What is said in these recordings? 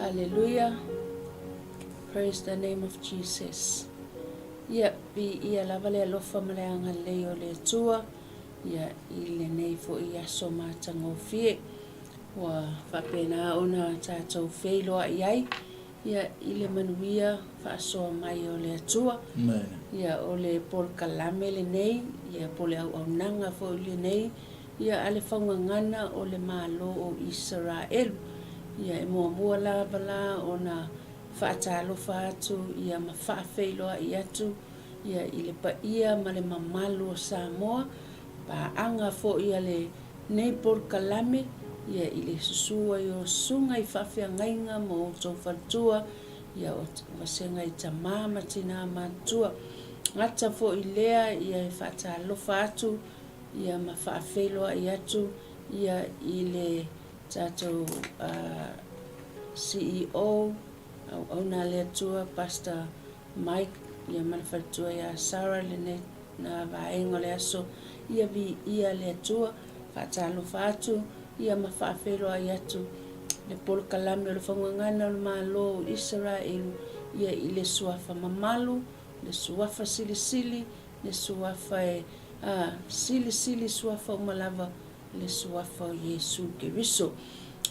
Hallelujah. Praise the name of Jesus. Ia, viia lava le alofa ma le agalelei o le Atua, ia, i lenei foi aso matagofie. Ua faapena ona tatou feiloai ai, ia, i le manuia faasoa mai o le Atua. Amen. Ia, o le polokalame lenei, ia, po o le auaunaga foi lenei, ia, a le faugagana o le Malo o Isaraelu. Ia, e muamua lava la ona faatalofa atu, ia, ma faafeiloai atu, ia, i le paia ma le mamalu o Samoa, paaga foi a lenei polokalame, ia, i le susu ai o susuga i faafeagaiga ma outou faletua, ia, o vasega i tama ma tina matutua. Gata foi lea, ia, e faatalofa atu, ia, ma faafeiloai atu, ia, i le tatou CEO, Auauna a le Atua, Pastor Mike, ia, ma le faletua ia Sarah lenei na vaega o le aso, ia viia le Atua, faatalofa atu, ia ma faafeiloai atu le polokalame o le Faugagana o le Malo o Isaraelu, ia i le suafa mamalu, le suafa silisili, le suafa e a silisili suafa uma lava, le suafa o Iesu Keriso.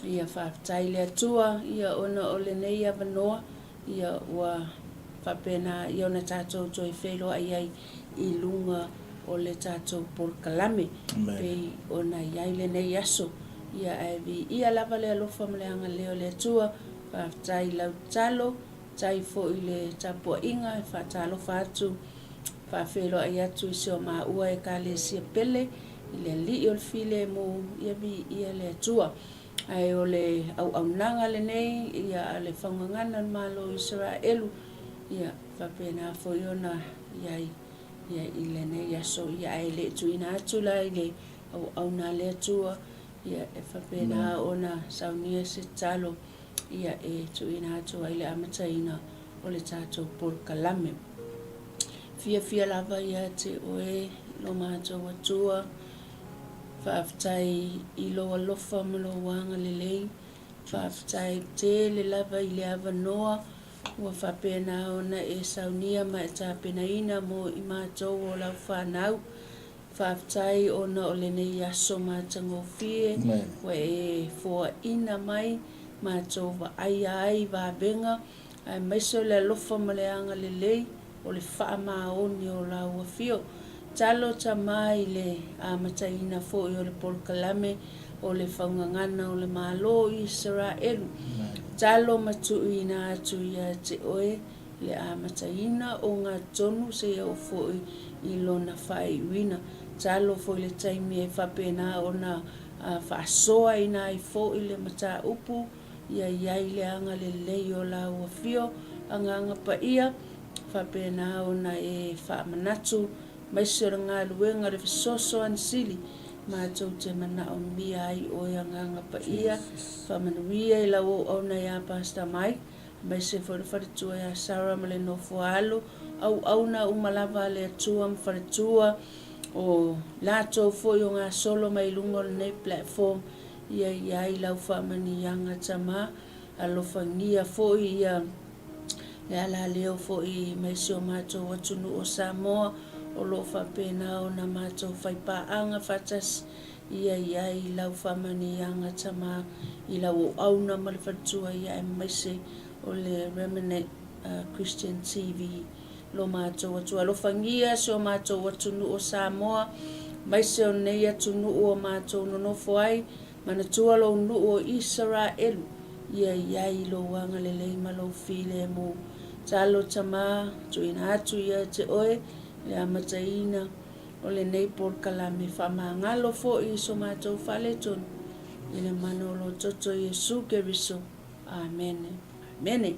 Ia faafetai le Atua, ia ona o lenei avanoa, Ia, ua faapena ia ona tatou toe feiloai ai i luga o le tatou polokalame pei ona i ai lenei aso. Ia, ae viia lava le alofa ma le agalelei o le Atua. Faafetai i lau tatalo, faafetai foi i le tapuaiga e faatalofa atu, faafeiloai atu i si o maua Ekalesia pele, i le Alii o le Filemu, ia viia le Atua. Ae o le auaunaga lenei ia a le faugagana o le Malo o Isaraelu, ia faapena foi ona i ai ia i lenei aso. Ia ae le i tuuina atu la i le auauna a le Atua, ia e faapena ona saunia se tatalo ia e tuuina atu ai le amataina o le tatou polokalame. Fiafia lava ia te oe lo matou Atua. Faafetai i lou alofa ma lou agalelei. Faafetai tele lava i le avanoa ua faapena ona e saunia ma e tapenaina mo i matou o lau fanau. Faafetai ona o lenei aso matagofie ua e foaina mai matou vaaia ai vavega aemaise o le alofa ma le agalelei o le faamaoni o lau afio. Talo tama i le amataina foi o le polokalame o le faugagana o le Malo o Isaraelu. Talo ma tuuina atu ia te oe le amataina o nga tonu seia oo foi i lona faaiuina. Talo foi le taimi e faapena ona faasoaina ai foi le mataupu Ia i ai le agalelei o lau afio, Agaga Paia, faapena ona e faamanatu maise o le galuega o le fesoasoani sili matou te manaomia ai oe Agaga Paia, faamanuia i lau auauna ia Pastor Mike, aemaise foi le faletua ia Sarah ma le nofo alo, auauna uma lava a le Atua ma faletua o latou foi o gasolo mai luga o lenei platform Ia i ai lau faamaniaga tama, alofagia foi ia le alaleo foi mai si o matou atunuu o Samoa o lo o faapena ona matou faipaaga faatasi. Ia i ai lau faamaniaga tama i lau auauna ma le faletua ia aemaise o le Remnant Christian TV. Lo matou Atua. Alofagia si o matou atunuu o Samoa, aemaise o lenei atunuu o matou nonofo ai, manatua lou nuu o Isaraelu, ia i ai lou agalelei ma lou filemu. Talo tama, tuuina atu ia te oe le amataina o lenei polokalame faamagalo foi i so matou faaletonu, i le mana o lo Toto Iesu Keriso. Amene. Amene.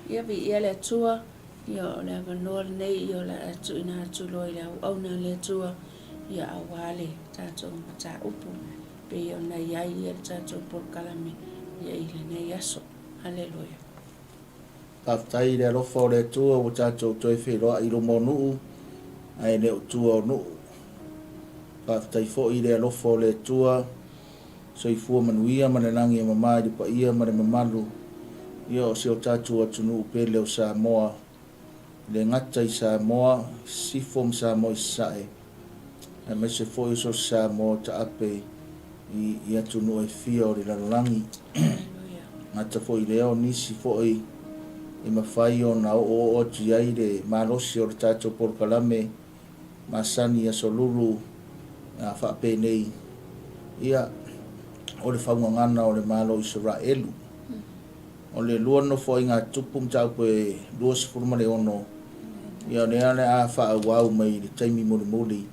Ia viia le Atua. Ia, o le avanoa lenei, ia, o le a tuuina atu loa i le auauna a le Atua, ia, aua le tatou mataupu pei ona i ai ia le tatou polokalame, ia, i lenei aso. Haleluia. Faafetai i le alofa o le Atua ua tatou toe feiloai i luma o nuu ae le o tua o nuu. Faafetai foi i le alofa o le Atua, soifua manuia ma le lagi e mama i le paia ma le mamalu. Ia, o si o tatou atunuu pele o Samoa, e le gata i Samoa i Sisifo ma Samoa i Sasae, aemaise foi o so o se Samoa o taape i i atunuu e fia o le lalolagi. Gata foi i lea o nisi foi e mafai ona oooo atu i ai le malosi o le tatou polokalame masani i Aso Lulu faapenei, ia, o le faugagana o le Malo o Isaraelu. O le lua nofoaiga a Tupu mataupu e 26, ia o lea o le a faaauau mai i le taimi mulimuli,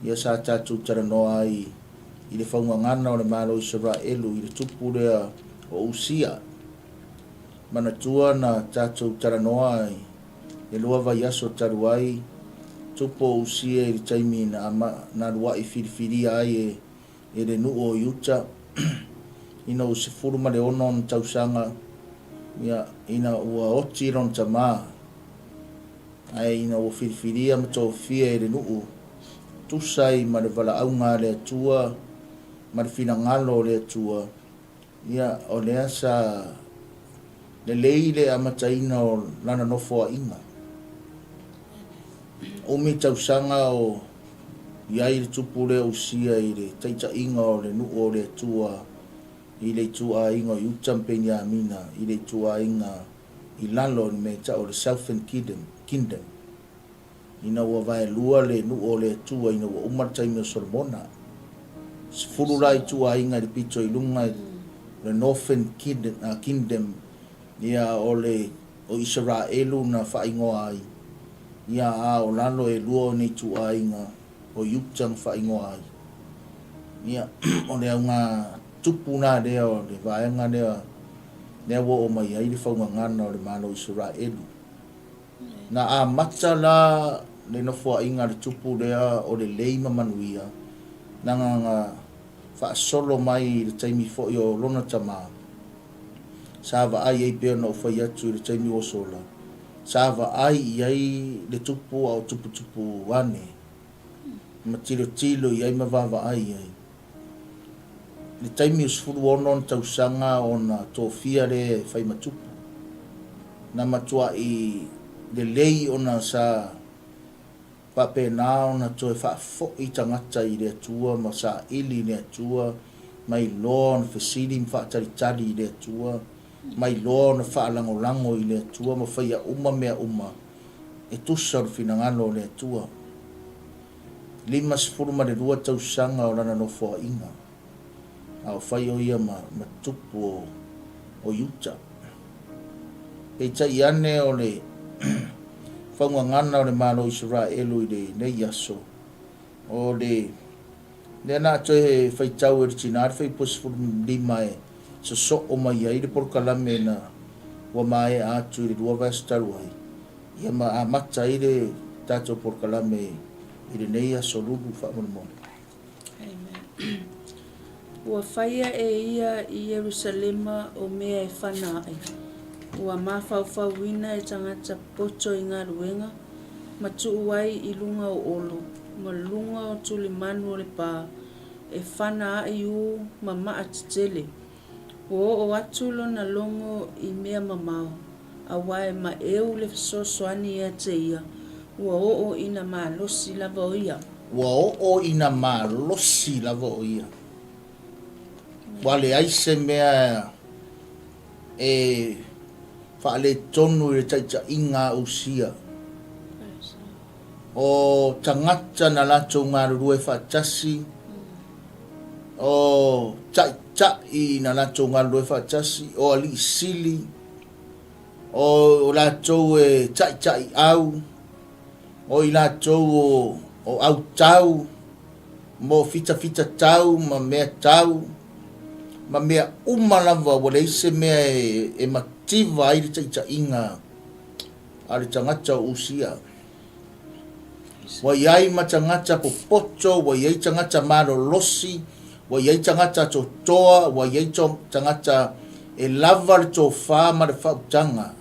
ia sa tatou talanoa ai i le faugagana o le Malo o Isaraelu i le tupu lea o Usia. Manatua na tatou talanoa ai le lua vaiaso talu ai, tupu o Usia i le taimi na na luaʻi filifilia ai e e le nuu o Iuta, ina ua 16 ona tausaga, ia, ina ua oti lona tama, ae ina ua filifilia ma tofia e le nuu, tusa ai ma le valaauga a le Atua ma le finagalo o le Atua, ia, o lea sa lelei le amataina o lana nofoaiga. Umi tausaga o i ai le tupu lea Usia i le taitaiga o le nuu o le Atua i le ituaiga o Iuta ma Peniamina i le ituaiga i lalo i le mea e tau o le Southern Kingdom, ina ua vaelua le nuu o le Atua ina ua uma le taimi o Solomona. 10 la ituaiga i le pito i luga o le Northern Kingdom, ia o le o Isaraelu na faaigoa ai, ia a o lalo e lua o nei ituaiga o Iuta na faaigoa ai. Ia, o le auga tupu la lea o le vaega lea, lea ua oo mai ai le faugagana o le Malo o Isaraelu. Na amata la le nofoaiga a le tupu lea o lelei ma manuia, na na faasolo mai i le taimi foi o lona tama, Sa vaai ai pei ona ou fai atu i le taimi ua sola, sa vaai i ai le tupu a o tuputupu ane, ma tilotilo i ai ma vaavaai i ai. I le taimi o 16 ona tausaga ona tofia lea e fai ma tupu. Na matuai lelei ona sa Faapena ona toe faafoi tagata i le Atua ma saili i le Atua, mai loa ona fesili ma faatalitali i le Atua, mai loa ona faalagolago i le Atua ma faia uma mea uma e tusa o le finagalo o le Atua. 52 tausaga o lana nofoaiga, a o fai o ia ma tupu o Iuta. Peitai ane o le faugagana o le Malo o Isaraelu i lenei aso, o le lea na toe faitau e le tina le fuaiupu 15 e sosoo mai ai le polokalame na ua maea atu i le lua vaiaso talu ai, ia ma amata ai le tatou polokalame i lenei aso Lulu faamolemole. Amen. Ua faia e ia i Ierusalema o mea e whana ai. Ua mafaufauina e tagata poto i galuega, ma tuu ai i luga o olo, ma luga o tulimanu o le pā, e whana ai u ma maa tetele. Ua oo atu lona logo i mea mamao, aua e maʻeu le fesoasoani ia te ia, ua oo ina malosi lava o ia. Ua oo ina malosi lava o ia. Ua leai se mea e faaletonu i le taitaiga a Usia. O tagata na latou galulue faatasi, o taitai na latou galulue faatasi, o alii sili, o latou e taitaiau, o i latou o autau, mo fitafitatau ma mea tau, ma mea uma lava ua leai se mea e mativa ai le taitaiga a le tagata o Usia. Ua i ai ma tagata popoto, ua i ai tagata malolosi, ua i ai tagata totoa, ua i ai tagata e lava le tofa ma le faautaga,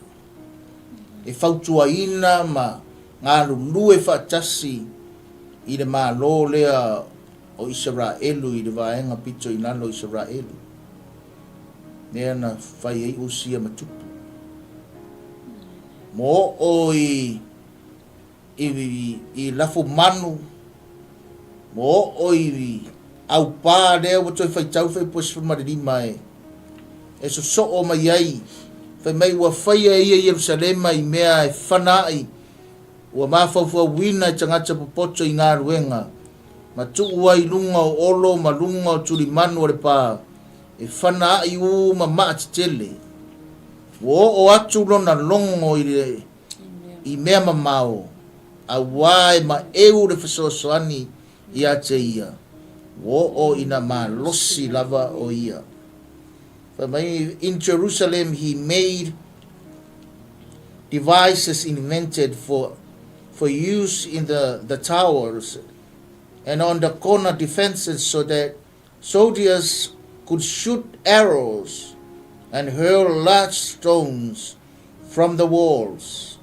e fautuaina ma galulue faatasi i le Malo lea o Isaraelu i le vaega pito i lalo o Isaraelu, lea na fai ai Usia ma tupu. Ma oo i i i lafumanu, ma oo i aupā lea ua toe faitau fuaiupu e 15 e e sosoo mai ai, fai mai ua faia e ia Ierusalema i mea e fana ai, ua mafaufauina e tagata popoto i galuega, ma tuu ai i luga o olo ma luga o tulimanu o le pā, e fana ai ū ma maa tetele. Ua oo atu lona logo i le i mea mamao, auā e maʻeu le fesoasoani iā te ia, ua oo ina malosi lava o ia. Fai mai, In Jerusalem he made devices invented for for use in the the towers and on the corner defenses so that soldiers could shoot arrows and hurl large stones from the walls.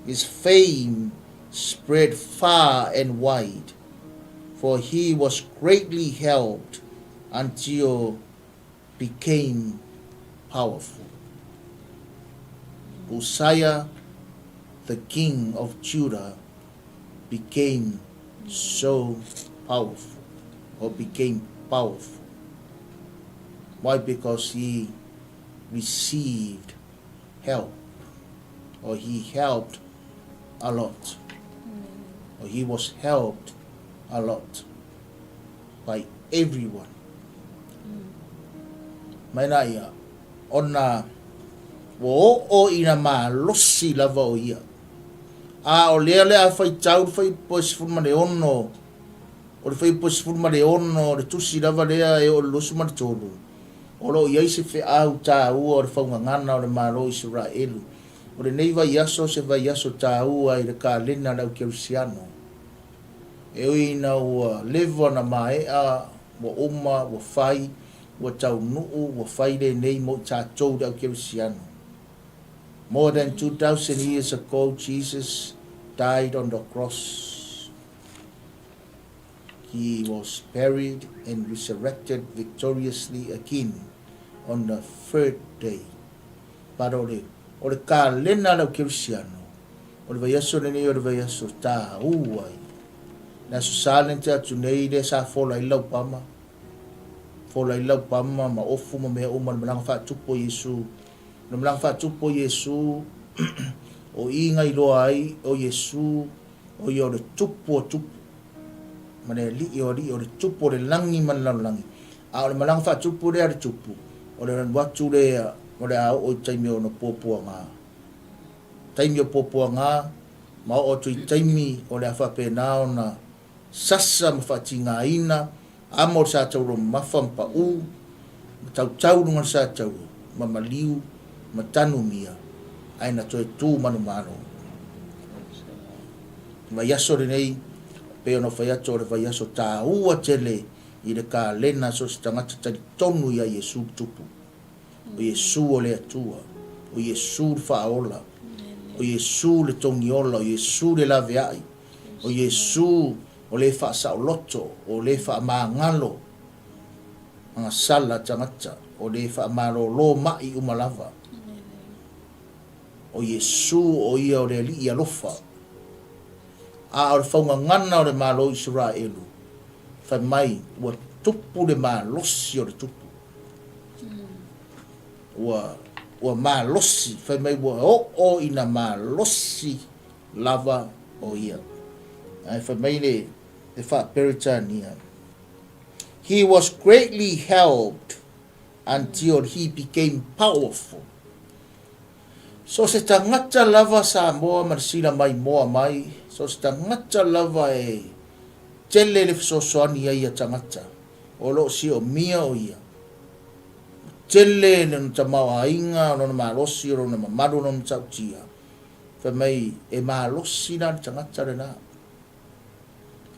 His fame spread far and wide, for he was greatly helped until became powerful. Uzziah, the king of Judah, became so powerful, or became powerful. Why? Because he received help, or he helped a lot, or he was helped a lot by everyone. Mai na ia, ona ua oo ina malosi lava o ia. A o lea le a faitau le fuaiupu e 16, o le fuaiupu e 16 o le tusi lava lea e oo i le 23, o lo o i ai se feau taua o le faugagana o le Malo o Isaraelu. O lenei vaiaso o se vaiaso taua i le kalena a le au Kerisiano. E ui ina ua leva ona maea, ua uma, ua fai, ua taunuu, ua fai lenei mo i tatou le au Kerisiano. More than 2,000 years ago, Jesus died on the cross. He was buried and resurrected victoriously again on the third day. But o le, o le kalena a le au Kerisiano, o le vaiaso lenei o le vaiaso tāua ia. Le Aso Sa lea na tea atu nei lea sa fola ai le laupama, fola ai le laupama ma ofu ma mea uma i le malaga faatupu o Iesu. O le malaga faatupu o Iesu, o i na iloa ai o Iesu, o ia o le Tupu o tupu, ma le Alii o alii, o le Tupu o le lagi ma le lalolagi. A o le malaga faatupu lea a le Tupu, o le alu atu lea o le a oo i taimi o ona puapuaga. Taimi o puapuaga ma oo atu i taimi o le a faapena ona sasa ma faatigaina amo o le sa tauro mamafa ma paʻū, ma tautau i luga o le sa tauro, ma maliu, ma tanumia, ae na toe tū manumalo. Vaiaso lenei, pei ona ou fai atu o le vaiaso tāua tele i le kalena so o se tagata talitonu iā Iesu le Tupu. O Iesu o le Atua, o Iesu le Faaola, o Iesu le Togiola, o Iesu le Laveai, o Iesu o le faasaoloto, o le faamagalo agasala tagata, o le faamalōlō maʻi uma lava. O Iesu o ia o le Alii alofa. A o le faugagana o le Malo o Isaraelu, fai mai ua tupu le malosi o le tupu. Ua, ua malosi, fai mai ua oo ina malosi lava o ia. Ae fai mai le, le Faa-Peretania, He was greatly helped until he became powerful. So se tagata lava Samoa ma le sila mai moa mai, so se tagata lava e tele le fesoasoani ai ia tagata, o lo o siomia o ia. Tele lona tamaoaiga, o lona malosi, o lona mamalu, o lona matautia. Fai mai, e malosi la le tagata lena.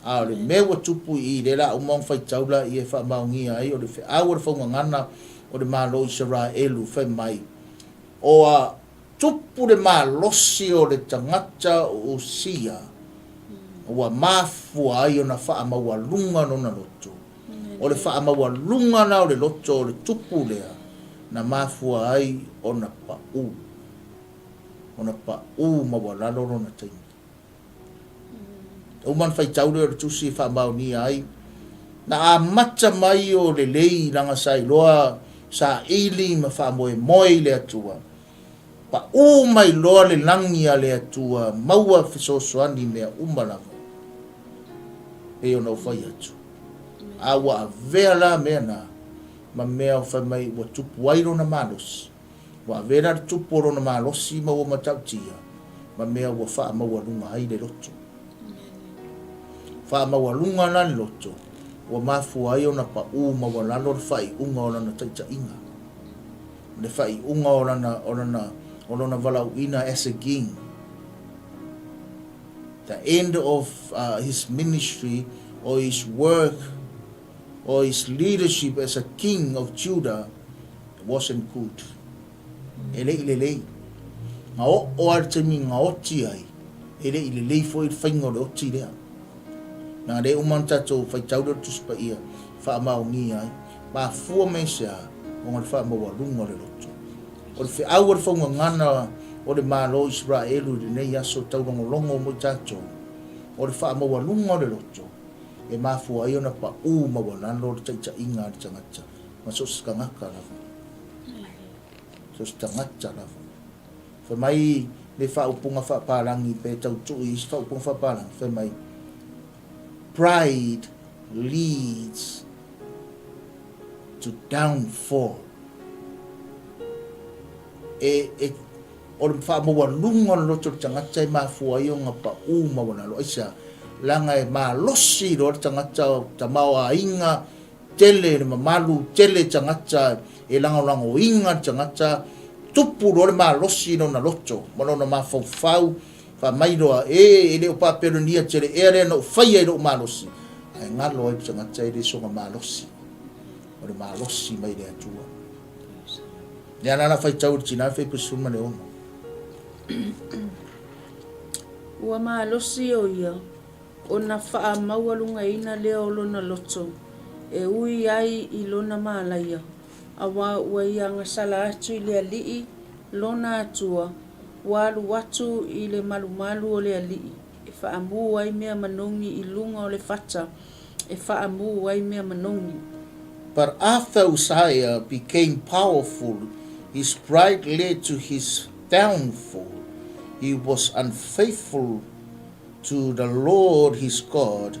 A o le mea ua tupu i i, lea la uma ona faitau laia e faamaonia ai, o le feau a le faugagana o le Malo o Isaraelu, fai mai, Ua tupu le malosi o le tagata o Usia, ua mafua ai ona faamaualuga lona loto. O le faamaualuga la o le loto o le tupu lea, na mafua ai ona pau. ona paū maualalo lona taimi. E uma ona faitau lea o le tusi e faamaonia ai, na amata mai o lelei leaga sa iloa saili ma faamoemoe i le Atua. Paū mai loa le lagi a le Atua, maua fesoasoani i mea uma lava, pei ona ou fai atu. A ua avea la mea na ma mea o fai mai ua tupu ai lona malosi. Ua avea la le tupu o lona malosi ma ua matautia ma mea ua faamaualuga ai le loto. Faamaualuga la le loto, ua mafua ai ona paū maualalo le faaiuga o lana taitaiga, le faaiuga o lana, o lana, o lona valaauina as a king. The end of his ministry or his work or his leadership as a king of Judah wasn't good. E le i lelei. Na oo lava i le taimi na oti ai, e le i lelei foi le faiga o le oti lea. Na lea uma ona tatou faitau lea o le Tusi Paia, faamaonia ai. Mafua mai i se a? Ona o le faamaualuga o le loto. O le feau a le faugagana o le Malo o Isaraelu i lenei aso taulogologo mo i tatou, o le faamaualuga o le loto, e mafua ai ona paū maualalo le taitaiga a le tagata ma so o se tagata lava. So o se tagata lava. Fai mai le faaupuga faapalagi pe tau tuu i isi faaupuga faapalagi, fai mai, Pride leads to downfall. E, e, o le faamaualuga o le loto o le tagata e mafua ai ona paū maualalo. Aisea? Leaga e malosi loa le tagata o tamaoaiga, tele le mamalu, tele tagata e lagolagoina le tagata, tupu loa le malosi i lona loto ma lona mafaufau, fai mai loa, E, e le o Papelonia tele ea lea na ou faia i lou malosi, ae galo ai le tagata e le soona malosi, o le malosi mai le Atua. Lea la la faitau i le tina fai 16. Ua malosi o ia, ona faamaualugaina lea o lona loto, e ui ai i lona malaia, auā ua ia agasala atu i le Alii lona Atua, ua alu atu i le malumalu o le Alii, e faamū ai mea manogi i luga o le fata, e faamū ai mea manogi. But after Uzziah became powerful, his pride led to his downfall. He was unfaithful to the Lord his God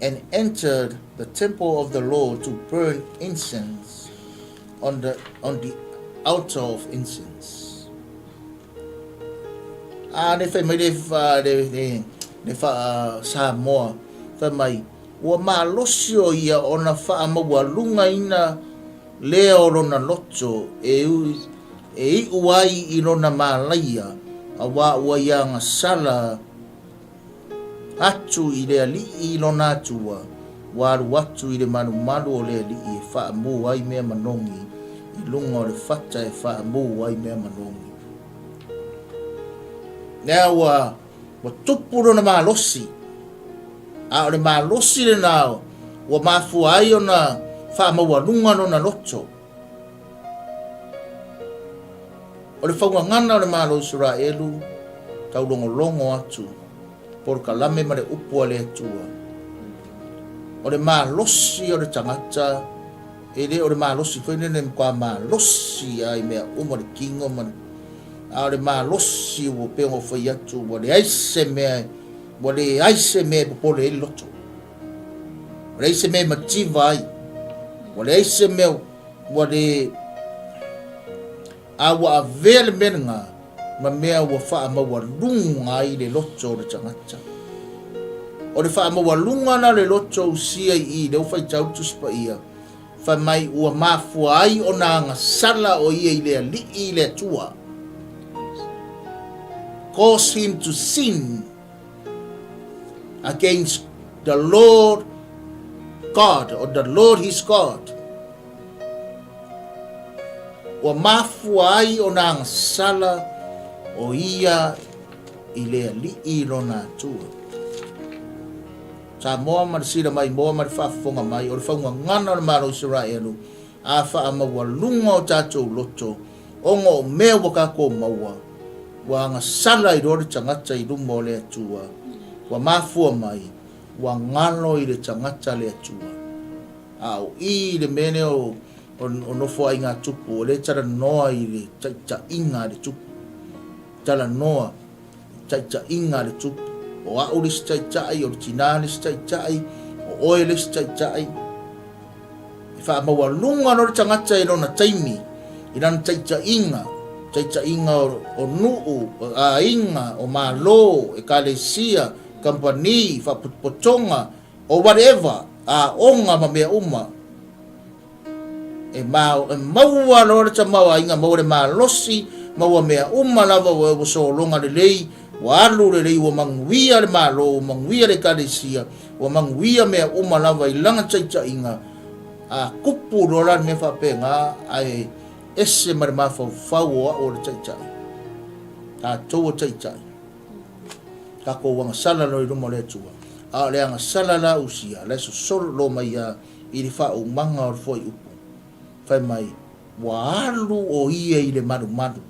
and entered the temple of the Lord to burn incense on the, on the altar of incense. A le fai mai le, le, le, le faa Samoa, fai mai, ua malosi o ia ona faamaualugaina lea o lona loto e, e iu ai i lona malaia, auā ua ia agasala atu i le Alii lona Atua, ua alu atu i le malumalu o le Alii e faamū ai mea manogi i luga o le fata e faamū ai mea manogi. Lea ua, ua tupu lona malosi, a o le malosi lena ua mafua ai ona faamaualuga lona loto. O le faugagana o le Malo o Isaraelu taulogologo atu polokalame ma le upu a le Atua. O le malosi o le tagata, e le o le malosi foi lene e matua malosi lava i mea uma le tino ma le, a o le malosi ua pei ona ou fai atu ua leai se mea, ua leai se mea e popole ai le loto. Ua leai se mea e mativa ai. Ua leai se mea ua le A ua avea le mea lena ma mea ua faamaualuga ai le loto o le tagata. O le faamaualuga la o le loto o Usia i i, lea ua faitau le Tusi Paia, fai mai ua mafua ai ona agasala o ia i le Alii i le Atua. Cause him to sin against the Lord God or the Lord his God. Ua mafua ai ona agasala o ia i le Alii lona Atua. Samoa ma le sila maimoa ma le faafofoga mai o le faugagana o le Malo o Isaraelu a faamaualuga o tatou loto ona o mea ua tatou maua. Ua agasala ai loa le tagata i luma o le Atua, ua mafua mai, ua galo i le tagata le Atua. A o i le mea lea o, o, o nofoaiga tupu, o lea e talanoa i le taitaiga a le tupu. Talanoa i taitaiga a le tupu. O au le isi taitai, o le tinā le isi taitai, o oe le isi taitai. E faamaualuga loa le tagata i lona taimi, i lana taitaiga, taitaiga o, o nuu, o aiga, o malo, ekalesia, kamupani, faapotopotoga, o whatever, aoga ma mea uma. E, ma, e maua loa le tamaoaiga, maua le malosi, maua mea uma lava ua, ua sologa lelei, ua alu lelei, ua manuia le Malo, ua manuia le Ekalesia, ua manuia mea uma lava i lana taitaiga, a kupu loa la le mea faapena, ae ese ma le mafaufau o au o le taitai. Tatou o taitai. Tatou agasala loa i luma o le Atua. A o le agasala la Usia, la e sosolo loa mai ia i le faaumaga o le fuaiupu. Fai mai, ua alu o ia i le malumalu.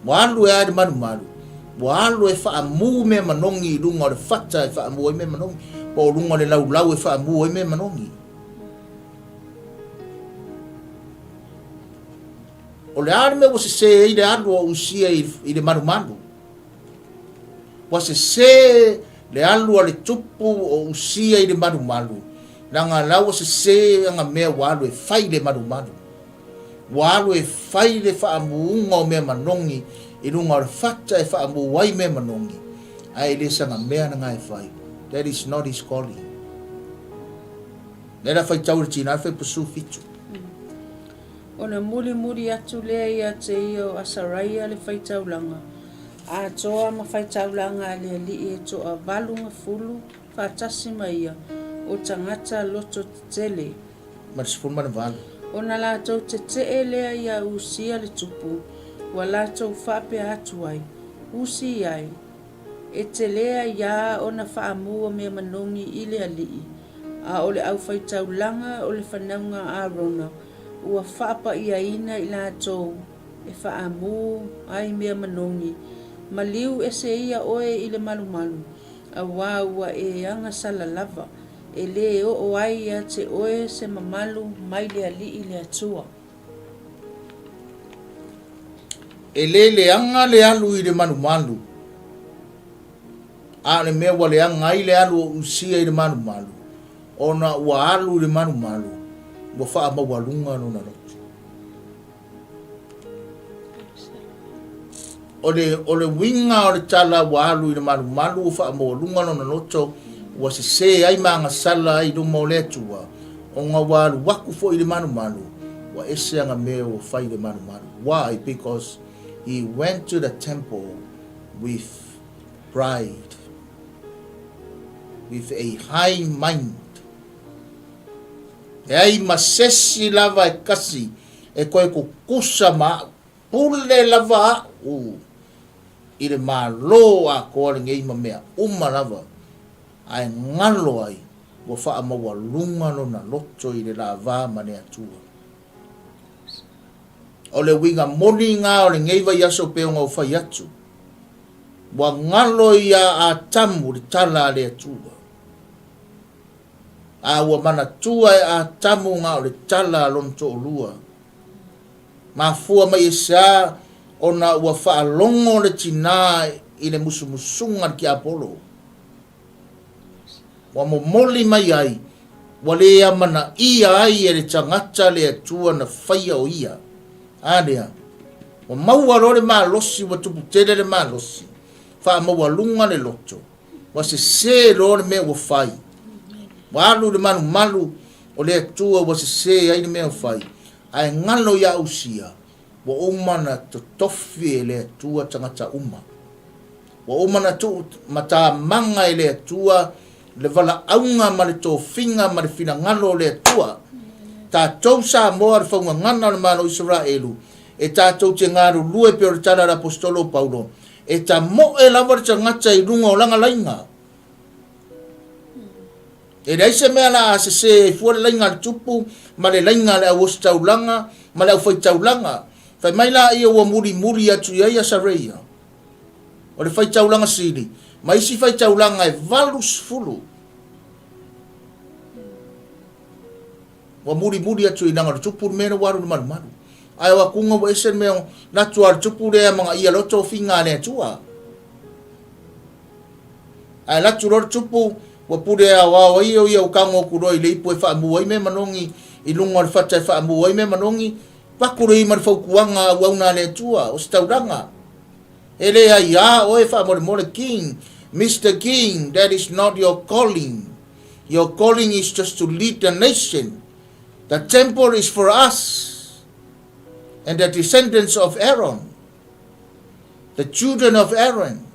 Ua alu e a i le malumalu, ua alu e faamu mea manogi i luga o le fata e faamu ai mea manogi, po o luga o le laulau e faamu ai mea manogi. O le a le mea ua sese ai le alu o Usia i le malumalu? Ua sese le alu a le tupu o Usia i le malumalu, leaga la ua sese ana mea ua alu e fai i le malumalu. Ua alu e fai le faamuuga o mea manogi i luga o le fata e faamuu ai mea manogi, ae le saga mea lena e fai. That is not his calling. Lea la faitau i le tina le faipusu 7. Ona mulimuli atu lea ia te ia o Asaraia le faitaulaga, atoa ma faitaulaga a le alii e toavalu gafulu faatasi ma ia, o tagata loto tetele. Ma le 18. Ona latou tetee lea ia Usia le tupu, ua latou faapea atu ai, Usi ai, e tele ai a ona faamu o mea manogi i le alii, a o le aufaitaulaga o le fanauga a Arona, ua faapaiaina i latou e faamu ai mea manogi, maliu ese ia oe i le malumalu, auā ua e agasala lava, e lē oo ai ia te oe se mamalu mai le Alii le Atua. E lē leaga le alu i le malumalu, a o le mea ua leaga ai le alu o Usia i le malumalu, ona ua alu i le malumalu, ua faamaualuga lona loto. O le, o le uiga o le tala ua alu i le malumalu ua faamaualuga lona loto, ua sesē ai ma agasala ai i luma o le Atua, ona ua alu aku foi i le malumalu, ua ese ana mea ua fai i le malumalu. Why? Because he went to the temple with pride, with a high mind. Leai ma sesi lava e kasi e koe kukusa ma a'u. Pule lava a'u i le Malo atoa lenei ma mea uma lava, ae galo ai ua faamaualuga lona loto i le lava ma le Atua. O le uiga moni na o lenei vaiaso pei ona ou fai atu, ua galo ia Atamu le tala a le Atua. A ua manatua e Atamu na o le tala a lona toalua. Mafua mai e sea ona ua faalogo le tinā i le musumusuga a le tiapolo. Ua momoli mai ai, ua le amanaia ai e le tagata le Atua na faia o ia. A lea, ua maua loa le malosi, ua tupu tele le malosi, faamaualuga le loto. Ua sesē loa le mea ua fai. Ua alu i le malumalu o le Atua ua sesē ai le mea ua fai. Ae galo ia Usia, ua uma na totofi e le Atua tagata uma. Ua uma na tuu matamaga e le Atua le valaauga ma le tofiga ma le finagalo o le Atua. Tatou Samoa le faugagana o le Malo o Isaraelu, e tatou te galulue pei o le tala a le Aposetolo o Paulo, E tamoe lava le tagata i luga o lana laina. E leai se mea la a sese ai fua le laina a le tupu ma le laina a le auositaulaga ma le aufaitaulaga. Fai mai laia ua mulimuli atu i ai Asareia, o le faitaulaga sili, ma isi faitaulaga e 80. Ua mulimuli atu i leaga o le tupu le mea lea ua alu i le malumalu. Ae o akuga ua ese le mea na atu a le tupu lea magaia loa tofiga a le Atua. Ae alu atu loa le tupu, ua pule aoao ai o ia ua tago atu loa i le ipu e faamu ai mea manogi i luga o le fata e faamu ai mea manogi, paku le i ma le fautuaga a auauna a le Atua, o se taulaga. E le aiā oe faamolemole King, Mister King, that is not your calling. Your calling is just to lead the nation. The temple is for us and the descendants of Aaron, the children of Aaron.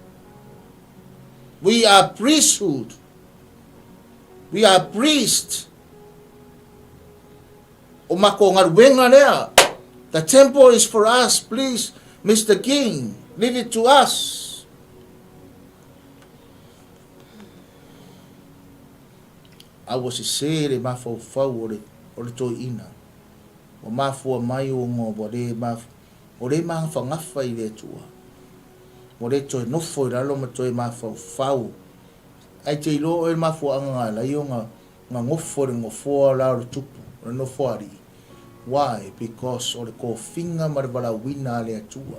We are priesthood. We are priests. O makou galuega lea. The temple is for us, please, Mister King, leave it to us. A ua sesē le mafaufau o le, o le toeaina. Ua mafua mai ona ua le maf, ua le magafagafa i le Atua. Ua le toe nofo i lalo ma toe mafaufau. Ae te iloa oe le mafuaaga na ala ai ona na nofo i le nofoa la o le tupu, o le nofoalii. Why? Because o le tofiga ma le valaauina a le Atua.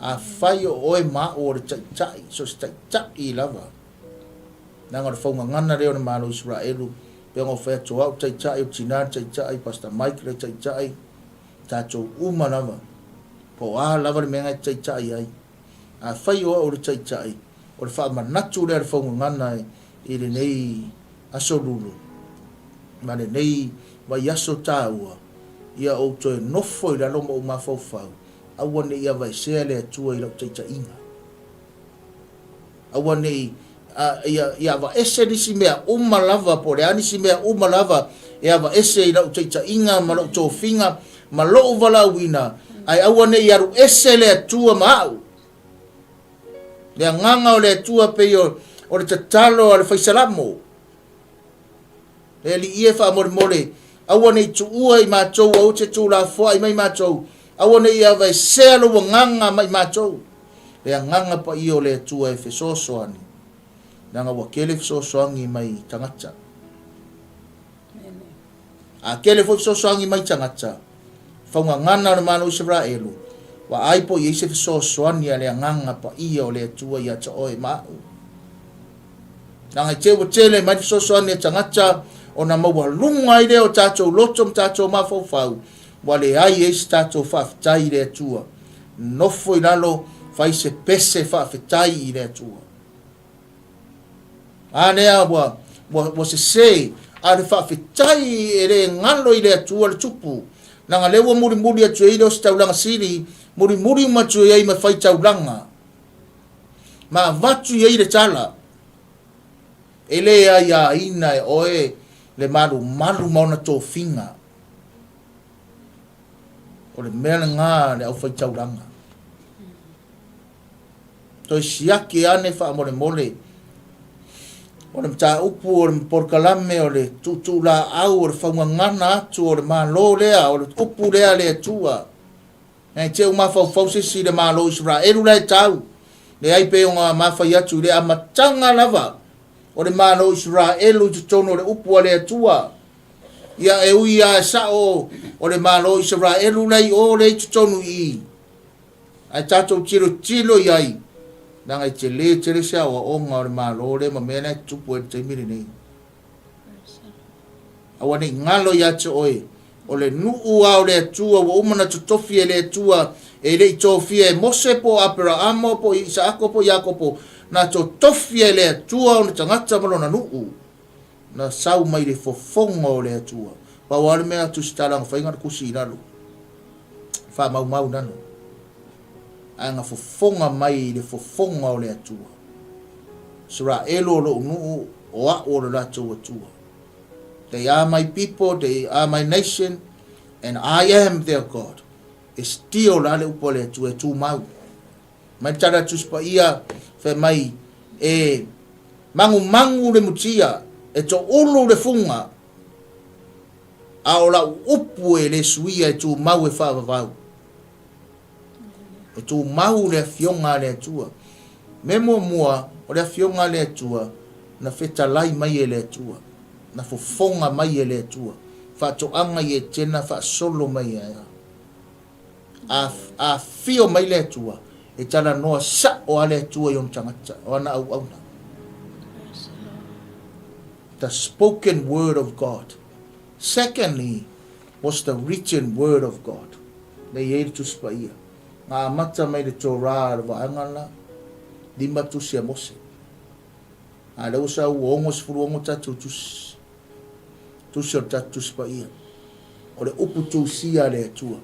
Afai o oe ma au o le taitai, so o se taitai lava, leaga o le faugagana lea o le Malo o Isaraelu, pei ona ou fai atu, o au le taitai, o le tina le taitai, Pastor Mike le taitai, tatou uma lava, po o a lava le mea na e te taitai ai. Afai o au le taitai, o le faamanatu lea a le faugagana i lenei aso lulu, ma lenei vaiaso taua, ia ou toe nofo i lalo ma ou mafaufau, Aua ne i avaesea le Atua i lau taitaiga. Aua ne i ia, ia avaese nisi mea uma lava, po o le a nisi mea uma lava e avaese i lau taitaiga ma lou tofiga ma lou valaauina, ae aua ne i alu ese le Atua ma au. Le agaga o le Atua pei o, o le tatalo a le faisalamo. Le Alii e, faamolemole, aua ne i tuua i matou, aua te tuulafoai mai matou, aua ne i aveesea lou agaga mai matou. Le agaga paia o le Atua e fesoasoani, leaga ua tele fesoasoani mai tagata. A tele foi fesoasoani mai tagata, faugagana o le Malo o Isaraelu, vaai po o i ai se fesoasoani a le agaga paia o le Atua ia te oe ma au. Leaga i te ua tele mai le fesoasoani a tagata ona maualuga ai lea o tatou loto ma tatou mafaufau, ua leai ai se tatou faafetai i le Atua. Nofo i lalo, fai se pese faafetai i le Atua. A lea ua, ua, ua sese, a o le faafetai e le galo i le Atua le tupu. Leaga lea ua mulimuli atu ai le ositaulaga sili, mulimuli uma atu ai ma faitaulaga. Ma avatu i ai le tala, E le aiaina e oe le malumalu ma ona tofiga. O le mea lena a le aufaitaulaga. Toe siaki ane faamolemole o le mataupu o le polokalame o le tuutuulaau o le faugagana atu o le Malo lea, o le upu lea a le Atua. Nei te u mafaufau se isi i le Malo o Isaraelu la e tau, leai pei ona mafai atu i le amataga lava o le Malo o Isaraelu i totonu o le upu a le Atua. Ia e ui lava e sa'o o le Malo o Isaraelu la i o lea i totonu i i, ae tatou tilotilo i ai, leaga e tele tele se aoaoga o le Malo lea ma mea la e tutupu ai i le taimi lenei. Aua ne i galo ia te oe, o le nuu a o le Atua ua uma ona totofi e le Atua, e le i tofia e Mose po o Aperaamo po o Isaako po o Iakopo, na totofi e le Atua ona tagata ma lona nuu, na sau mai le fofoga o le Atua. Pau lava le mea a Tusitala na fai na o le tusi i lalo, faamaumau i lalo, ae na fofoga mai i le fofoga o le Atua. Isaraelu o lou nuu, o au o le latou Atua. They are my people, they are my nation, and I am their God. E still la le upu a le Atua e tumau. Mai le tala a Tusi Paia, fai mai, e magumagu le mutia, e toulu le fuga, a o lau upu e le suia e tumau e faavavau. E tumau le Afioga a le Atua. Mea muamua, o le Afioga a le Atua, na fetalai mai e le Atua, na fofoga mai e le Atua, faatoaga i Etena faasolo mai ia ea. A afio mai le Atua, e talanoa sa'o a le Atua i ona tagata, o ana auauna. The spoken word of God. Secondly, was the written word of God. Lea i ai le Tusi Paia. Na amata mai le Torah le vaega la, lima tusi a Mose. A lea ua sau ua 66 tatou tusi. Tusi o le tatou Tusi Paia. O le upu tusia a le Atua.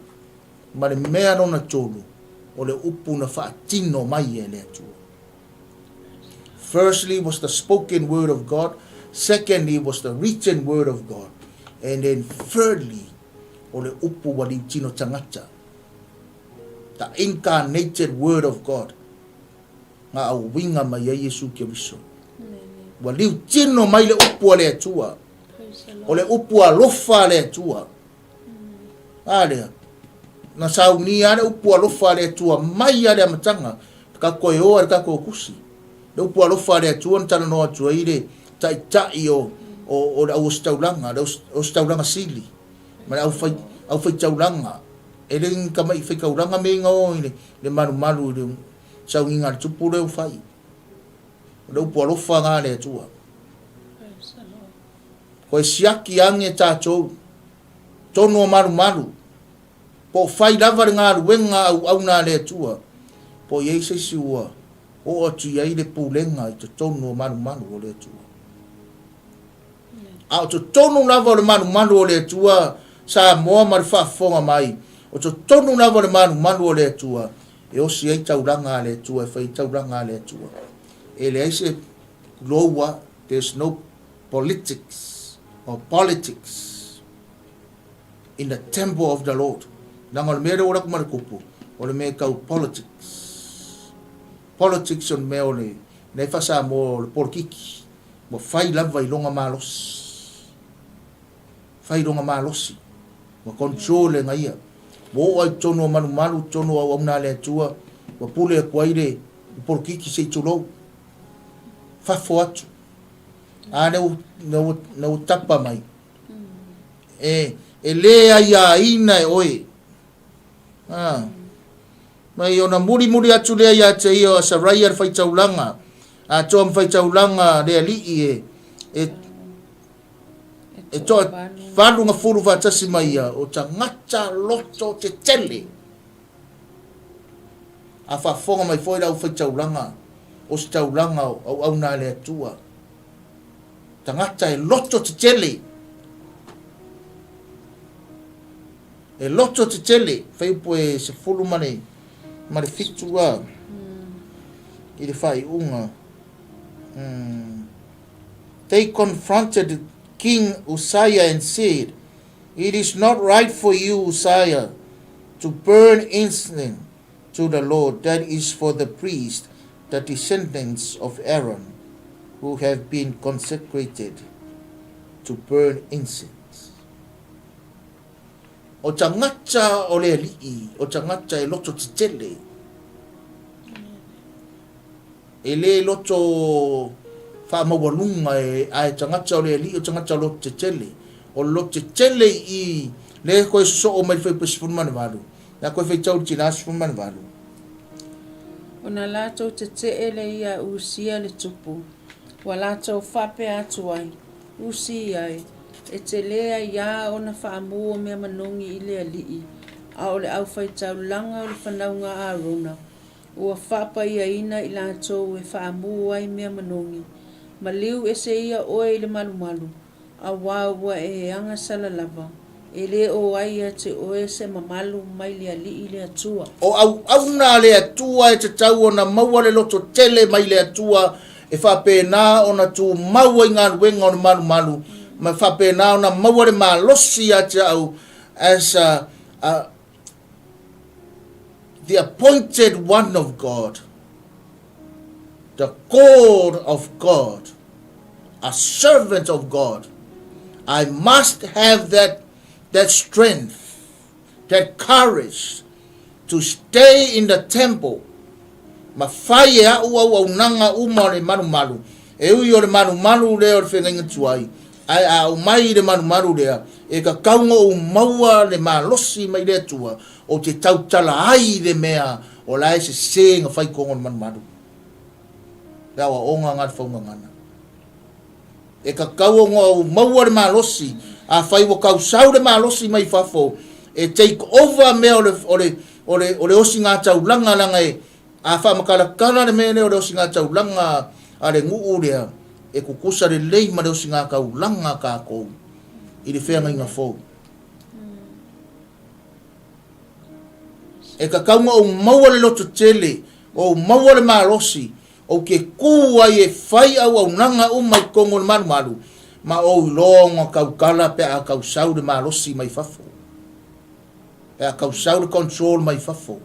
Ma le mea lona tolu, o le upu na faatino mai e le Atua. Firstly was the spoken word of God, secondly was the written word of God, and then thirdly, o le upu ua liutino tangata. The incarnated word of God. Nga auinga mai ai Iesu Keriso. Ua liutino mai le upu a le Atua. O le upu alofa a le Atua. A lea, na saunia le upu alofa a le Atua mai a le amataga, ka koe oa le tatou tusi. Le upu alofa a le Atua na talanoa atu ai le taitai o, o, o le auositaulaga, le ositaulaga sili, ma le aufai, aufaitaulaga. E le ni tama'i faitaulaga me ina o i le, le malumalu i le sauniga a le tupu lea ua fai. O le upu alofa na a le Atua. Koe siaki age tatou, tonu o malumalu, po o fai lava le galuega auauna a le Atua, po o i ai se isi ua oo atu i ai le pulega i totonu o malumalu o le Atua. A o totonu lava o le malumalu o le Atua, Samoa ma le faafofoga mai, o totonu lava o le malumalu o le Atua, e osi ai taulaga a le Atua, e fai ai taulaga a le Atua. E leai se loua, there's no politics or politics in the temple of the Lord. Leaga o le mea lea ua alu atu ma le kupu, o le mea tau politics. Politics o le mea o le, lea e faa-Samoa o le polokiki, ua fai lava i lona malosi. Fai i lona malosi. Ua control e ia. Ua oo ai totonu o malumalu, totonu o auauna a le Atua, ua pule atu ai le polokiki se i tulou. Fafo atu. A lea ua, lea ua, lea ua tapa mai. E, e lē aiaina e oe. A. Mai ona mulimuli atu lea ia te ia o Asaraia le faitaulaga, atoa ma faitaulaga le alii e, e, e toa valu na fulu faatasi mai ia, o tagata loto tetele. A faafofoga mai foi le aufaitaulaga, o se taulaga o auauna a le Atua. Tagata e loto tetele. E loto tetele, faiupu e 17 a i le faaiuga. They confronted King Uzziah and said, It is not right for you, Uzziah, to burn incense to the Lord, that is for the priests, the descendants of Aaron, who have been consecrated to burn incense. O tagata o le alii, o tagata e loto tetele. E le loto faamaualuga e, ae tagata o le alii o tagata o loto tetele. O le loto tetele i le koe sosoo mai le fuaiupu e 18, le a koe faitau le tina 18. Ona latou tetee lea ia Usia le tupu, ua latou faapea atu ai, Usia e, e te lē aiā ona faamu o mea manogi i le alii, a o le aufaitaulaga o le fanauga a Arona, Ua faapaiaina i latou e faamu ai mea manogi. Maliu ese ia oe i le malumalu, auā ua e agasala lava, e lē o ai ia te oe se mamalu mai le Alii le Atua. O auauna a le Atua e tatau ona maua le loto tele mai le Atua e faapena ona tumau ai galuega o le malumalu ma faapena ona maua le malosi ia te au as a, a the appointed one of God, the called of God, a servant of God. I must have that, that strength, that courage, to stay in the temple ma fai e a'u auaunaga uma o le malumalu, e ui o le malumalu lea o le feagaiga tuai, ae a aumai i le malumalu lea, e tatau ona ou maua le malosi mai le Atua ou te tautala ai i le mea o la e sese na fai i totonu o le malumalu. Le aoaoga na le faugagana. E tatau ona ou maua le malosi, afai ua tau sau le malosi mai fafo e take over mea o le, o le, o le, o le osigataulaga, leaga e, a faamatalatala le mea lea o le osigataulaga a le nuu lea, e tutusa lelei ma le osigataulaga a tatou i le feagaiga fou. E tatau ona ou maua le lototele, ou maua le malosi, Ou te kū ai e fai auaunaga uma i totonu o le malumalu, ma ou iloa ona tautala pe a tausau le malosi mai fafo, pe a tausau le control mai fafo.